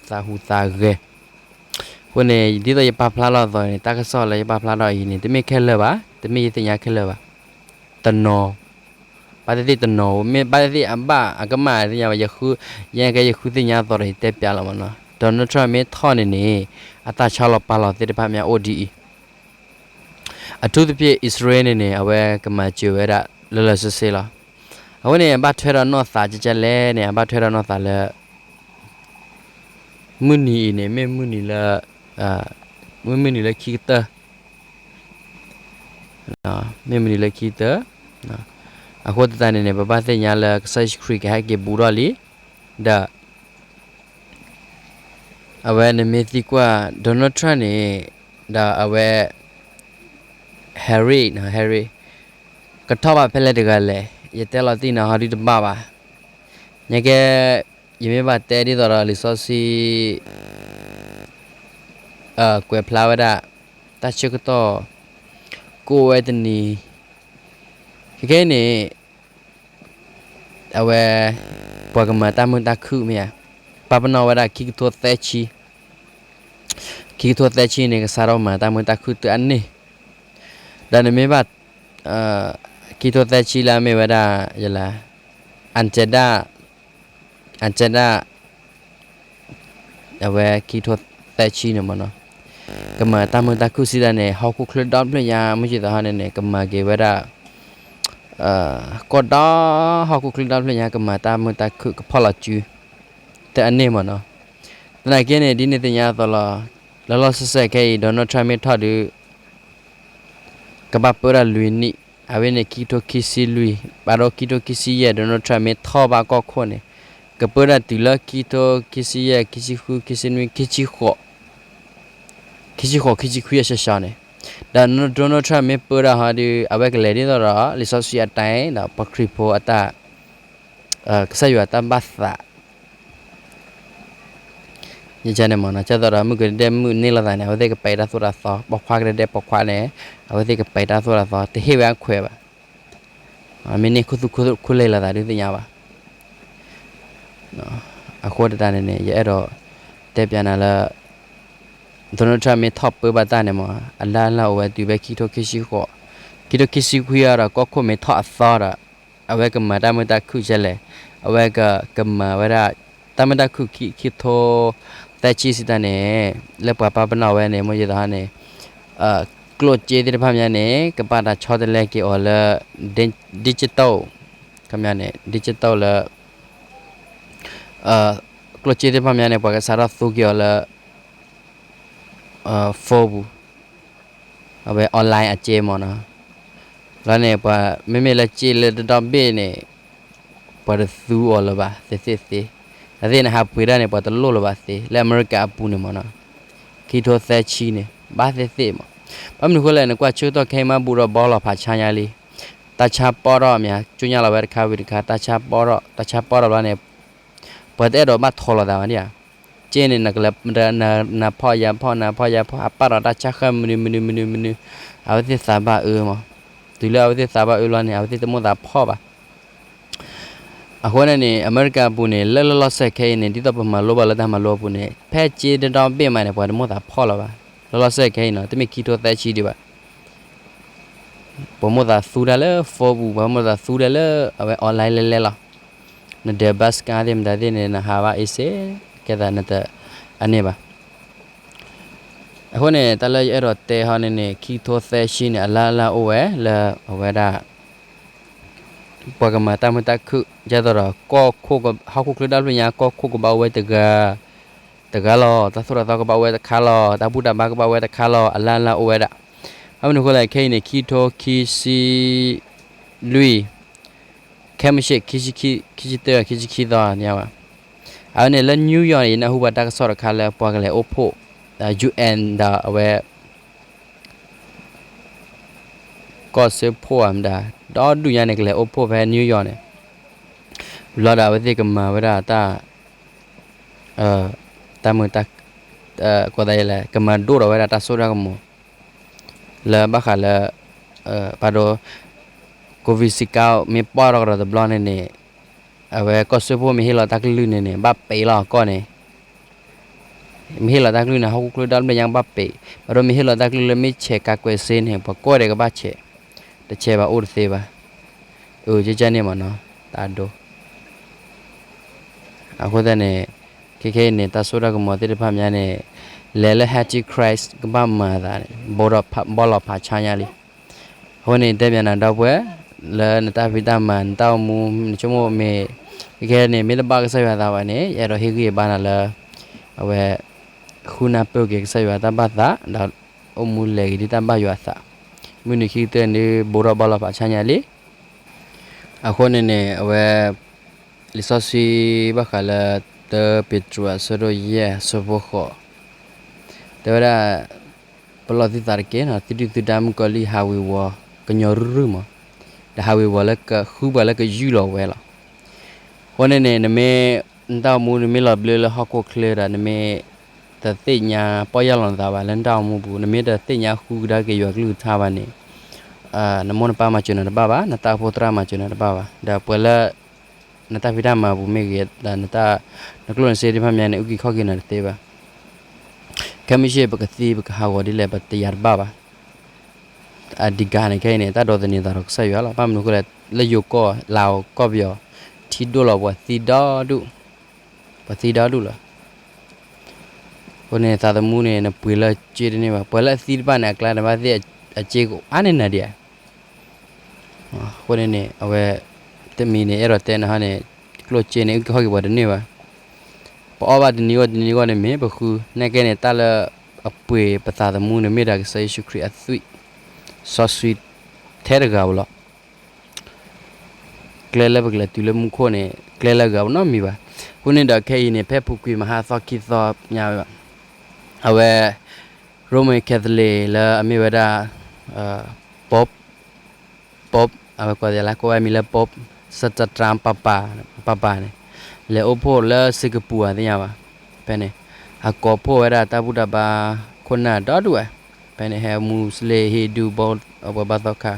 သးဟူးသးဂဲၤ အဃိန့ၣ် ဒ်သိးယပာ်ဖျါလီၤအသိးန့ၣ် တၢ်ကစီၣ်လၢယပာ်ဖျါထီၣ်အံၤန့ၣ် တမ့ၢ်ခဲလၢာ်ဘၣ် တမ့ၢ်ယသ့ၣ်ညါခဲလၢာ်ဘၣ် တနီၤ ဘၣ်သ့ၣ်သ့ၣ်တနီၤ မ့ၢ်ဘၣ်သ့ၣ်သ့ၣ်အဘၣ်အကမၣ်သ့ၣ်ညါဘၣ် ယဃု ယဲကဲယဃုသ့ၣ်ညါအသိးဒီး ယတဲပျးလီၤမးနီၤ Donald Trump မ့ၢ်ထီၣ်န့ၣ်န့ၣ် အတၢ်ဆီလီၤပာ်လီၤသ့ၣ်တဖၣ်မ့ၢ်အိၣ်ဒ်အံၤ အထူးသဖြင့် အံၣ်စရ့လးန့ၣ်န့ၣ် အဝဲကမၤစၢၤဝဲဒၣ်လၢလၢဆ့ဆ့လီၤ. အဝဲန့ၣ် အဘၣ်ထွဲဒီးနီၢ်သးကကလဲၣ်န့ၣ် အဘၣ်ထွဲဒီးနီၢ်သးလၢ မုၢ်နံၤအံၤန့ၣ် မ့ၢ်မုၢ်နံၤလၢ မ့ၢ်မုၢ်နံၤလၢခံကတၢၢ် မ့ၢ်မုၢ်နံၤလၢခံကတၢၢ် အဃိသတးန့ၣ်န့ၣ် ပဘၣ်သ့ၣ်ညါလၢကစၢ်ယ့ၣ်ၡူးခရံာ်ကဟဲက့ၤဘူးထီၣ်လံ. ဒီး အဝဲနမ့ၢ်သံကွၢ် Donald Trump န့ၣ် ဒီးအဝဲ Harry နီၤ Harry ကထီၣ်ဘၣ်ဖဲလဲၣ်တဂၤလဲၣ် ယတဲလီၤတံၢ်နီၤ ဟီဒုတဘၣ်ဘၣ်. ညါကဲ ယမ့ၢ်ဘၣ်တဲဒ်သိးဒီးလံာ်စီဆှံ ကွဲးဖျါဝဲဒၣ် တၢ်ဆၢကတီၢ် ကအိၣ်ဝဲတနံၤ ခဲခဲအံၤန့ၣ် အဝဲ ပှၤကမၤတၢ်မုာ်တၢ်ခုၣ်မ့ၢ်ဧါ, ပာ်ပနီၣ်ဝဲဒၣ်ခံကထိသၢဆံ, ခံကထိသၢဆံန့ၣ် ကစးထီၣ်မၤတၢ်မုာ်တၢ်ခုၣ်တုၤအန့ၢ်, ဒီးနမ့ၢ်ဘၣ် ခံကထိသၢဆံလၢအမ့ၢ်ဝဲဒၣ် ယလၢ အန်ကဲဒၣ် အန်ကဲဒၣ် အဝဲခံကထိသၢဆံန့ၣ်မ့ၢ်နီၤ, ကမၤတၢ်မုာ်တၢ်ခုၣ်စံးတၢ်န့ၣ် ဟီၣ်ခိၣ်ချၢဒီဖျၢၣ်ညါ မုၢ်က့ၤသီဟီန့ၣ်န့ၣ် ကမၤက့ၤဝဲဒၣ် ကီၢ်ဒီ ဟီၣ်ခိၣ်ချၢဒီဖျၢၣ်ညါ ကမၤတၢ်မုာ်တၢ်ခုၣ်ကဖီၣ်လီၤစု တအန့ၢ်မ့ၢ်နီၤ. သနာ်က့န့ၣ် ဒ်န့ၣ်သ့ၣ်ညါအသိးလီၤ, လီၤလီၤဆဲးဆဲးခဲအံၤ Donald Trump မ့ၢ်ထီၣ်ဒုး ကဘၣ်ပၢတၢ်လွံၢ်နံၣ်, အဝဲန့ၣ်ခံကထိခံဆံလွံၢ် ဘၣ်ဒီးခံကထိခံဆံယဲၢ် Donald Trump မ့ၢ်ထီၣ်ဘၣ်ကီၢ်ခိၣ်န့ၣ် ကပၢတၢ်တုၤလၢခံကထိခံဆံယဲၢ် ခံဆံဃု ခံဆံနွံ ခံဆံဃိး ခံဆံဃိး ခံဆံခွံအစှၤစှၤန့ၣ်, ဒီး Donald Trump မ့ၢ်ပၢတၢ်ဟီဒုး အဝဲကလဲၤဒ်သိးဒီး လံာ်စီဆှံအတၢ်ဒီးပှၤခရံာ်ဖိအတၢ် ကစၢ်ယွၤတၢ်ဘၣ်သး ယကန့ၣ်မ့ၢ်နီၤ ကသိးဒီးမုၣ်ကဒဲမုၣ်န့ၢ်လိာ်သးန့ၣ် အဝဲသ့ၣ်ကပဲာ်တၢ်သိၣ်တၢ်သီ, ပိာ်ခွါကဒဲပိာ်ခွါန့ၣ် အဝဲသ့ၣ်ကပဲာ်တၢ်သိၣ်တၢ်သီ တဟ့ၣ်ဝဲအခွဲးဘၣ်. မ့ၢ်န့ၢ်ခူသူၣ်ခူလဲၢ်လိာ်သးဒုးသ့ၣ်ညါဘၣ်. အဃိသတးန့ၣ်န့ၣ် ယအဲၣ်ဒိးတဲပၠးနၤလၢ Donald Trump မ့ၢ်ထီၣ်ပၢဘၣ်တၢ်န့ၣ်မ့ၢ် အလၢ်လၢ်အိၣ်ဝဲတုၤဖဲခံကထိခံဆံဃိး, ခံကထိခံဆံခွံအံၤဒီး ကီၢ်ခိၣ်မ့ၢ်ထီၣ်အသီဒီး အဝဲကမၤတၢ်မုာ်တၢ်ခုၣ်ကဲလဲၣ်, အဝဲကကမၤဝဲဒၣ် တၢ်မုာ်တၢ်ခုၣ်ခံကထိသၢဆံစံးတၢ်န့ၣ် လၢပှၤပာ်ပနီၣ်ဝဲန့ၣ် မ့ၢ်ယသးန့ၣ် ကျိၣ်စ့သ့ၣ်တဖၣ်မးန့ၣ် ကဘၣ်တၢ်ဆီတလဲက့ၤအီၤလၢ digital, ခန့ၣ် digital လၢ ကျိၣ်စ့သ့ၣ်တဖၣ်မးန့ၣ် ပှၤကစးထီၣ်သူက့ၤအီၤလၢ phone ပူၤ, အဝဲ online အစ့မ့ၢ်နီၤ, လီၤန့ၣ် ပှၤမ့မ့ၢ်လၢစ့လၢတဒီဘ့ၣ်န့ၣ် ပှၤတသူအီၤလၢၤဘၣ် သ့သ့သ့, အသ့ၣ်န့ၣ် ဟးပှ့ၤဒၣ်န့ၣ် ပှၤတလိၣ်လၢၤဘၣ်သ့ လၢအမဲရကၤအပူၤန့ၣ်မ့ၢ်နီၤ, ခံကထိသၢဆံန့ၣ် ဘၣ်သ့သ့မး, ဘၣ်မနုၤဃိလဲၣ် နကွၢ်ဆၢကတီၢ်ခဲအံၤမး ဘူးဒီးဘီလီၤဖးဆါညါလံ, တၢ်ဆါပီၣ်ထီၣ်မး ကၠူညါလီၤဝဲတခါဝံၤတခါ တၢ်ဆါပီၣ်ထီၣ် တၢ်ဆါပီၣ်ထီၣ်ဘျီန့ၣ် ပှၤတအဲၣ်ဒိးဘၣ်ထီလီၤသးဘၣ်ဒံးဧါ, စ့န့ၣ် နကလဲၤ နဖီၣ်ယၤဖီၣ် နဖီၣ်ယၤဖီၣ် အပာ်ဒီးတၢ်ဆါဃၢမနုၤမနုၤမနုၤမနုၤ, အဝဲသ့ၣ်သးဘၣ်အၢမး, တုၤလၢအဝဲသ့ၣ်သးဘၣ်အၢလီၤန့ၣ် အဝဲသ့ၣ်တမိၣ်သးဖီၣ်ဘၣ်. အဃိန့ၣ်န့ၣ် အမဲရကၤအပူၤန့ၣ် လၢလီၤလီၤဆဲးခဲအံၤန့ၣ် ဒ်သိးပမၤလိဘၣ်လၢတၢ်မၤလိအပူၤန့ၣ် ဖဲစ့တဒီဘ့ၣ်မးန့ၣ် ပှၤတမိၣ်သးဖီၣ်လၢၤဘၣ်, လီၤလီၤဆဲးခဲအံၤနီၤ တမ့ၢ်ခံကထိသၢဆံဒံးဘၣ် ပှၤမိၣ်သးသူတၢ်လၢ phone ပူၤ ပှၤမိၣ်သးသူတၢ်လၢ အဝဲ online လဲလဲလီၤ, နဒဲး bus ကါသ့ၣ်မတၤသ့ၣ်န့ၣ် နဟးဘၣ်အ့စ့, ကဲသးနတအန့ၢ်ဘၣ်. အဃိန့ၣ် တၢ်လၢယအဲၣ်ဒိးတဲဟီန့ၣ်န့ၣ် ခံကထိသၢဆံန့ၣ် အလါလၢအိၣ်ဝဲလၢအဝဲဒၣ် ပှၤကမၤတၢ်မုာ်တၢ်ခုၣ် ဒ်သိးဒီး ကီၢ်ခိၣ် ဟီၣ်ခိၣ်ချၢဒီဖျၢၣ်ညါ ကီၢ်ခိၣ်ကဘၣ်အိၣ်ဝဲတဂၤ တဂၤလီၤ, တၢ်သိၣ်တၢ်သီကဘၣ်အိၣ်ဝဲတခါလီၤ, တၢ်ဘူၣ်တၢ်ဘါကဘၣ်အိၣ်ဝဲတခါလီၤ, အလါလၢအိၣ်ဝဲဒၣ်. ဘၣ်မနုၤအဃိလဲၣ် ခဲအံၤန့ၣ် ခံကထိခံဆံလွံၢ် ခဲမုၢ်ဆ့ၣ် ခံဆံခံ ခံဆံသၢ ခံဆံခံသီန့ၣ်ဝဲ အဝဲန့ၣ်လၢ New York န့ၣ် ယနၢ်ဟူဘၣ်တၢ်ကစီၣ်တခါလၢပှၤကလဲၤအိၣ်ဖှိၣ် UN ဒီးအဝဲ ကီၢ်စၢဖှိၣ်ဧါမတၤ ဒီဒူၣ်ညါန့ၣ် ကလဲၤအိၣ်ဖှိၣ်ဖဲ New York န့ၣ် ဘျီဒီးအဝဲသ့ၣ်ကမၤဝဲဒၣ်တၢ် တၢ်မုာ်တၢ် ကီသးလဲၣ် ကမၤဒိၣ်ဒီးဝဲဒၣ်တၢ်စိတၢ်ကမီၤ လၢဘၣ်ဃးလၢ ပှၤဒိ COVID စံးကါ မ့ၢ်ပှၢ်ထီၣ်ကဒီးတဘျီန့ၣ်န့ၣ် အဝဲကီၢ်စၢဖှိၣ်မ့ၢ်ဟ့ၣ်လီၤတၢ်ကလုၢ်န့ၣ်န့ၣ် ဘၣ်ပံးလီၤကီၢ်န့ၣ် မ့ၢ်ဟ့ၣ်လီၤတၢ်ကလုၢ်န့ၣ် ဟီၣ်ခိၣ်ချၢဒီဖျၢၣ်ညါဘၣ်ပံး, ပှၤဒိမ့ၢ်ဟ့ၣ်လီၤတၢ်ကလုၢ်လၢမ့ၢ်ဆဲးကါကွဲးစ့န့ၣ် ပှၤကိးဂၤဒဲးကဘၣ်ဆဲး, တဆဲးဘၣ်အိၣ်တသ့ဘၣ်, အကန့ၣ်မ့ၢ်နီၤ တၢ်ဒိ အဃိသတးန့ၣ် ခဲခဲအံၤန့ၣ် တၢ်စိတၢ်ကမီၤသ့ၣ်တဖၣ်မးန့ၣ် လဲၤလၢ Antichrist ကဘၣ်မၤသးန့ၣ် ဘီလီၤဖးဆါညါလံ. အဃိန့ၣ် တဲပၠးနၤဒီပုၢ်ဝဲၢ် လၢနတၢ်ဖံးတၢ်မၤ နတၢ်အိၣ်မူ နဆိကမိၣ်မ့ၢ် ခဲခဲန့ၣ် မ့ၢ်တဘၣ်ကစၢ်ယွၤသးဘၣ်န့ၣ် ယအဲၣ်ဒိးဟ့ၣ်ဂံၢ်ဘါနၤလၢ အဝဲ ဃုနၢ်ပၢၢ်က့ၤကစၢ်ယွၤတၢ်ဘၣ်သး ဒီးအိၣ်မူလဲၤက့ၤဒ်တၢ်ဘၣ်ယွၤအသး, မုၢ်နံၤခံကတၢၢ်န့ၣ် ဘီထီၣ်ဘီလီၤဖးဆါညါလံ. အဃိန့ၣ်န့ၣ် အဝဲ လံာ်စီဆှံဘၣ်ဃးလၢ တၢပ့းတရူးအဆၢဒိၣ်ယဲၢ်အဆၢဖိဃိး တဲဝဲဒၣ်, ပလီၢ်သုသးတက့ၢ်, သုဒုၣ်သုဒါမုၣ်ကီၤလံၢ်ဟးဝ့ၤဝီၤကညီရုၢ်ရုၢ်မး, ဒီးဟးဝ့ၤဝီၤလၢကဃုပှၤလၢကယူၢ်လီၤဝဲလီၤ. အဃိန့ၣ်န့ၣ် နမ့ၢ် နတၢ်အိၣ်မူ နမ့ၢ်လီၤဘျၢလၢဟီၣ်ခိၣ်ချၢဒီး နမ့ၢ်တသ့ၣ်ညါပီၢ်ယၢ်လီၤနသးဘၣ်လၢနတၢ်အိၣ်မူပူၤ, နမ့ၢ်တသ့ၣ်ညါဃုကဒါက့ၤယွၤကလုၢ်ကထါဘၣ်န့ၣ်, နမိၢ်နပၢ်မၤစၢၤနၤတဘၣ်ဘၣ်, နတၢ်အိၣ်ဖှိၣ်သရၣ်မၤစၢၤနၤတဘၣ်ဘၣ်, ဒီးပှၤလၢ နတၢ်ဖံးတၢ်မၤပူၤမ့ၢ်ဂ့ၤ, ဒီး နကျိၣ်နစ့သ့ၣ်တဖၣ်မ့ၢ်န့ၣ် အုၣ်က့ၤခီၣ်က့ၤနၤတသ့ဘၣ်. ခဲမုၢ်ဆ့ၣ် ပကသံပကဟးဂီၤဒ်လဲၣ် ပတယာ်တဘၣ်ဘၣ်. အဓိကန့ၣ် ခဲအံၤန့ၣ် တၢ်ဒိးသန့ၤသးဒီးကစၢ်ယွၤလီၤ. ဘၣ်မနုၤအဃိလဲၣ်, လၢယိၤကီၢ် လၤအိၤကီၢ်ပယီၤ ထံဒိၣ်လီၤပှၤသံဒီဒူၣ်, ပှၤသံဒီဒူၣ်လီၤ. အဃိန့ၣ် သးသမူန့ၣ် နပှ့ၤလၢစ့တန့ၢ်ဘၣ်. ပှၤလၢအသံတဖၣ်န့ၣ် အကျါန့ၣ် ဘၣ်သ့ၣ်အစ့ကအိၣ်အါန့ၢ်နၤဒံးဧါ. အဃိန့ၣ်န့ၣ် အဝဲ တမံၤန့ၣ် အဲၣ်ဒိးတဲနၤဟီန့ၣ် ကျိၣ်စ့န့ၣ် အုၣ်က့ၤခီၣ်က့ၤပှၤတန့ၢ်ဘၣ်. ပအီၣ်ဘၣ်တနံၤဂီၢ်တနံၤဂီၢ်န့ၣ်မ့ၢ်ပဃု, နာ်က့န့ၣ် တၢ်လၢအပှ့ၤပသးသမူန့ၣ် မ့ၢ်ဒၣ်ကစၢ်ယ့ၣ်ၡူးခရံာ်အသွံၣ် စီဆှံထဲတဂၤဧိၤလီၤ. ကျဲလၢပကလဲၤတုၤလၢမူခိၣ်န့ၣ် ကျဲလၢအဂၤပနီတမံၤဘၣ်. အဃိန့ၣ်ဒီးခဲအံၤန့ၣ် ဖဲပူၤကွံာ်မဟါသီခံသီညါဝဲဘၣ်, အဝဲ Roman Catholic လၢအမ့ၢ်ဝဲဒၣ် Pope, Pope အဝဲကိးလၢကိးဝဲအမံၤလၢ Pope စတတြၢ် ပၤပၤန့ၣ် လဲၤအိၣ်ဖှိၣ်လၢစ့ကပူၤဧါသ့ၣ်ညါဘၣ်. ဖဲန့ၣ် အကိးဖှိၣ်ဝဲဒၣ်တၢ်ဘူၣ်တၢ်ဘါခိၣ်နၢ်ဒီဒူၣ်ဝဲ, ဖဲန့ၣ် ဟဲ Muslim Hindu ပှၤဘါသီခါ,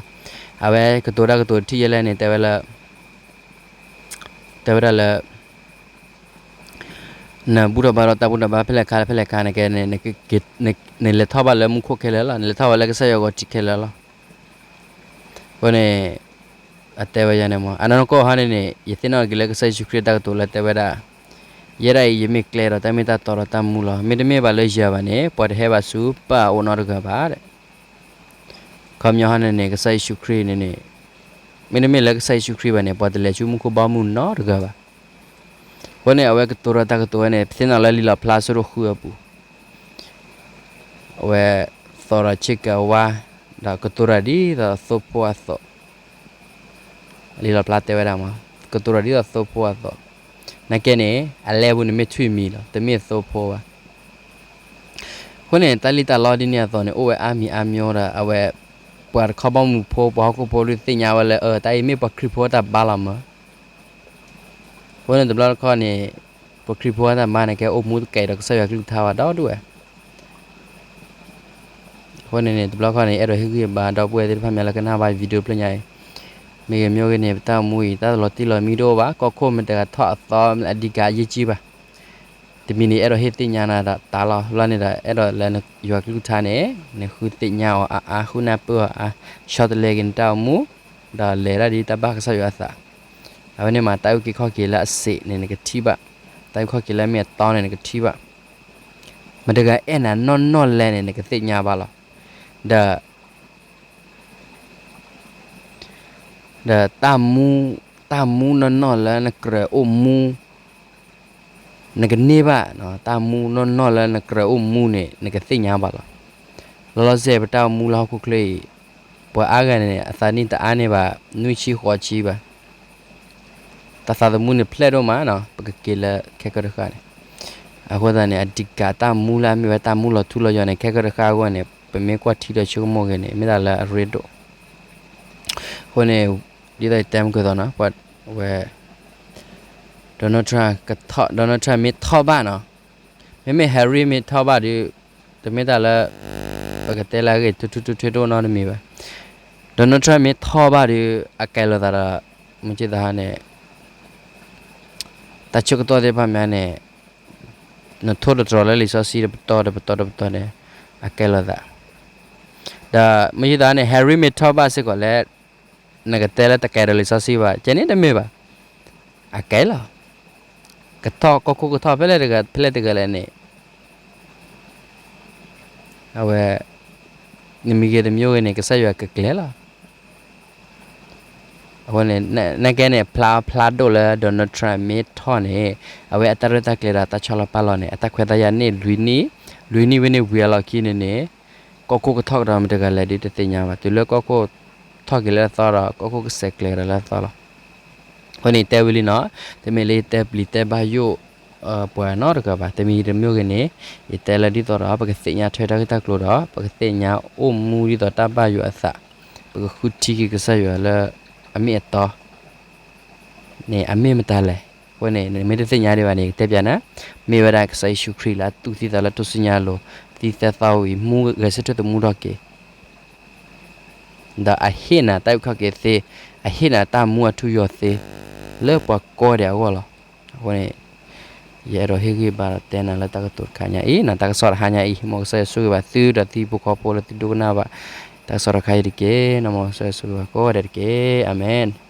အဝဲကတိၤတၢ်ကတိၤတထံၣ်ယဲလဲၣ်န့ၣ် တဲဝဲလၢ တဲဝဲဒၣ်လၢ နဘူၣ်ထီၣ်ဘါထီၣ်တၢ်ဘူၣ်တၢ်ဘါဖဲလဲၣ်ခါဖဲလဲၣ်ခါန့ၣ်ကဲန့ၣ် နလဲၤထီၣ်ဘၣ်လၢမူခိၣ်ခဲလၢာ်လီၤ, နလဲၤထီၣ်ဘၣ်လၢကစၢ်ယွၤဂီၤထံးခဲလၢာ်လီၤ. အဃိန့ၣ် အတဲဝဲယၤန့ၣ်မး အနီၢ်ကီၢ်ဟီန့ၣ်န့ၣ် ယသ့ၣ်နီၣ်က့ၤလၢကစၢ်ယ့ၣ်ၡူးခရံာ်တၢ်ကတိၤလၢတဲဝဲဒၣ်, ယဲဒၣ်အံၤ ယမ့ၢ်ကျဲဒီးတၢ်မ့ၢ်တၢ်တီဒီးတၢ်မူလီၤ. မ့တမ့ၢ်ဘၣ်လၢယၤဘၣ်န့ၣ် ပှၤတဟဲဘၣ်ဆူပၢ်အအိၣ်နီတဂၤဘၣ်. ခီပညီဟီန့ၣ်န့ၣ် ကစၢ်ယ့ၣ်ၡူးခရံာ်န့ၣ်န့ၣ် မ့တမ့ၢ်လၢကစၢ်ယ့ၣ်ၡူးခရံာ်ဘၣ်န့ၣ် ပှၤတလဲၤဆူမူခိၣ်ဘီမုၢ်နီတဂၤဘၣ်. အဃိန့ၣ် အဝဲကတိၤဒီးတၢ်ကတိၤဝဲန့ၣ် ပသ့ၣ်နီၣ်လၢလံာ်လီၣ်ဖျါအဆၢဒိၣ်ဃုအပူၤ အဝဲ သီဒီးဆ့ကၤဝါ ဒီးကတိၤတၢ်ဒ်သိးသိဖိအသိး, လံာ်လီၣ်ဖျါတဲဝဲဒၣ်မး ကတိၤတၢ်ဒ်သိးသိဖိအသိး, နာ်က့န့ၣ် အလဲပူၤန့ၣ်မ့ၢ်ထွံၣ်မံၤလီၤ တမ့ၢ်သိဖိဘၣ်. အဃိန့ၣ် တၢ်လံၣ်တၢ်လီဒ်န့ၣ်အသိးန့ၣ် အိၣ်ဝဲအါမံၤအါမျိၤဒီး အဝဲ ပှၤတခီဘီမုၢ်ဖိ ပှၤဟီၣ်ခိၣ်ဖိဒုးသ့ၣ်ညါဝဲလၢ အၢ တၢ်အံၤမ့ၢ်ပှၤခရံာ်ဖိအတၢ်ဘါလီၤမး. အဃိန့ၣ်တဘျီတခီန့ၣ် ပှၤခရံာ်ဖိအတၢ်ဘါန့ၣ် ကဲအိၣ်မူတကဲဒီးကစၢ်ယွၤကလုၢ်ကထါဘၣ်ဒီဒူၣ်ဝဲ. အဃိန့ၣ်န့ၣ် တဘျီတခီန့ၣ် အဲၣ်ဒိးဟ့ၣ်ဂံၢ်ဘါဒီပုၢ်ဝဲၢ်သ့ၣ်တဖၣ်မ့ၢ်လၢကနၣ်ဘၣ် video ဖျၢၣ်ညါအံၤ, မ့ၢ်ဂ့ၤမ့ၢ်ဂ့ၤန့ၣ် ပတၢ်အိၣ်မူအံၤ တၢ်လီၤတံၢ်လီၤမံတအိၣ်ဘၣ်, ကီၢ်ခိၣ်မ့ၢ်တဂၤထီၣ်အသီ အဓိကအရေးကြီးဘၣ်. တမံၤန့ၣ် အဲၣ်ဒိးဟ့ၣ်သ့ၣ်ညါနၤတၢ်လီၤ, လီၤန့ၣ်ဒီး အဲၣ်ဒိးလၢယွၤကလုၢ်ကထါန့ၣ် နဃုသ့ၣ်ညါအီၤအါအါ ဃုနၢ်ပၢၢ်အီၤအါ, ဆီတလဲက့ၤနတၢ်အိၣ်မူ, ဒီးလဲၤဒၣ်ဒ်တၢ်ဘၣ်ကစၢ်ယွၤအသး. အဝဲန့ၣ်မး တၢ်အုၣ်က့ၤခီၣ်က့ၤလၢအစ့းန့ၣ် နကထံၣ်ဘၣ်, တၢ်အုၣ်ခီၣ်က့ၤလၢအမ့ၢ်အတီန့ၣ် နကထံၣ်ဘၣ်. မတၤတဂၤအဲၣ်နၤနီၢ်နီၢ်လဲၣ်န့ၣ် နကသ့ၣ်ညါဘၣ်လီၤ. ဒီး ဒီးတၢ်မူ, တၢ်မူနီၢ်နီၢ်လၢနကြၢးအိၣ်မူ နကန့ၢ်ဘၣ်, တၢ်မူနီၢ်နီၢ်လၢနကြၢးအိၣ်မူန့ၣ် နကသ့ၣ်ညါဘၣ်လီၤ. လီၤလီၤဆဲး ပတၢ်အိၣ်မူလၢဟီၣ်ခိၣ်ချၢအံၤ ပှၤအါဂၤန့ၣ် အသးနံၣ်တအါန့ၢ်ဘၣ် နွံဆံဃိးဆံဘၣ်. တၢ်သးသမူန့ၣ်ဖျဲၣ်ဒိၣ်မးနီၤ ပကက့ၤလၢခဲကၢၢ်တဃၣ်န့ၣ်. အဃိသတးန့ၣ် အဓိကတၢ်မူလၢအမ့ၢ်ဝဲတၢ်မူလီၤထူလီၤယိာ်န့ၣ် ခဲကၢၢ်တဃၣ်အဂီၢ်န့ၣ် ပမ့ၢ်ကွၢ်ထံဒီးဆိကမိၣ်ဂ့ၤန့ၣ် မ့ၢ်တၢ်လၢအရ့ဒိၣ်. အဃိန့ၣ် ဒ်သိးယတဲမုၢ်ကသီနီၤ ပှၤဝဲ Donald Trump ကထီၣ်, Donald Trump မ့ၢ်ထီၣ်ဘၣ်နီၤ, မ့မ့ၢ် Harry မ့ၢ်ထီၣ်ဘၣ်ဒီး တမ့ၢ်တၢ်လၢ ပကတဲလၢအဂ့ၢ် ထူထူထူထူတအိၣ်နီတမံၤဘၣ်. Donald Trump မ့ၢ်ထီၣ်ဘၣ်ဒီး အကဲလိာ်သးဒီး မုၢ်ကၠံၣ်သးဟါန့ၣ် တၢ်ဆၢကတီၢ်သ့ၣ်တဖၣ်မ့ၢ်န့ၣ် နထိၣ်တတြီၤလၢလံာ်စီဆှံတပတီၢ်တပတီၢ်တပတီၢ်န့ၣ် အကဲလိာ်သး. ဒီးမုၢ်ကၠံၣ်သးဟါန့ၣ် Harry မ့ၢ်ထီၣ်ဘၣ်စ့ၢ်ကီးလၢ နကတဲလၢတကဲဒီးလံာ်စီဆှံဘၣ် ကဲန့ၣ်တမ့ၢ်ဘၣ်. အကဲလီၤ. ကထီၣ်ကီၢ်ခိၣ်ကထီၣ်ဖဲလဲၣ်တဂၤ ဖဲလဲၣ်တဂၤလဲၣ်န့ၣ် အဝဲ နမံၤဂ့ၤတမံၤဂ့ၤန့ၣ် ကစၢ်ယွၤကကျဲၤလီၤ. အဃိန့ၣ် နကဲန့ၣ် ဖျါဖျါဒိၣ်လၢ Donald Trump မ့ၢ်ထီၣ်န့ၣ် အဝဲအတၢ်ရဲၣ်တၢ်ကျဲၤဒီးတၢ်ဆီလီၤပာ်လီၤန့ၣ် အတၢ်ခွဲးတၢ်ယာ်န့ၣ် လွံၢ်နံၣ်, လွံၢ်နံၣ်ဝဲန့ၣ်ဝံၤအလီၢ်ခံန့ၣ်န့ၣ် ကီၢ်ခိၣ်ကထီၣ်ကဒီးမတၤတဂၤလဲၣ်ဒုးတသ့ၣ်ညါဘၣ်. တုၤလၢကီၢ်ခိၣ်ထီၣ်က့ၤလၢအသီဒီး ကီၢ်ခိၣ်ကစဲးကျဲၤကဒီးလၢအသီလီၤ. အဃိန့ၣ် တဲဝံၤလံနီၤ, တမ့ၢ်လၢယတဲပျံၤတဲဘၣ်ယိၣ် ပှၤနီတဂၤဘၣ်, တမံၤတမံၤဂ့ၤန့ၣ်, ယတဲလၢဒ်သိးဒီး ပကသ့ၣ်ညါထွဲတၢ်ဂ့ၢ်တၢ်ကျိၤဒီး ပကသ့ၣ်ညါအိၣ်မူဒ်သိးတၢ်ဘၣ်ယွၤအသး, ပကဃုထံက့ၤကစၢ်ယွၤလၢ အမ့ၢ်အတီ န့ၣ် အမ့ၢ်မတၤလဲၣ်. အဃိန့ၣ် နမ့ၢ်တသ့ၣ်ညါဒံးဘၣ်န့ၣ် ကတဲပျးနၤ, မ့ၢ်ဝဲဒၣ်ကစၢ်ယ့ၣ်ၡူးခရံာ်လၢအသူၣ်သံသးလၢထူၣ်စုညါအလိၤ, သံသၢသီဝံၤ မူဂဲၤဆၢထၢၣ်သမူထီၣ်က့ၤ ဒီးအဟ့ၣ်နၤတၢ်အုၣ်ခီၣ်က့ၤသ့, အဟ့ၣ်နၤတၢ်မူအထူအယိာ်သ့ လၢပှၤကိးဂၤဒဲးအဂီၢ်လီၤ. အဃိန့ၣ် ယအဲၣ်ဒိးဟ့ၣ်ဂံၢ်ဘါဒီးတဲနၤလၢတၢ်ကတိၤတခါညါအံၤ, နတၢ်ကစီၣ်တဟါညါအံၤ, မ်ကစၢ်ယွၤဆိၣ်ဂ့ၤဘၣ်သုဒီးသုဟံၣ်ဖိဃီဖိလၢသုဒိကနၣ်ဘၣ် တၢ်ကစီၣ်တခါအံၤတက့ၢ်. မ်ကစၢ်ယွၤဆိၣ်ဂ့ၤဘၣ်ကိးဂၤဒဲးတက့ၢ်. အၤမ့ၣ်.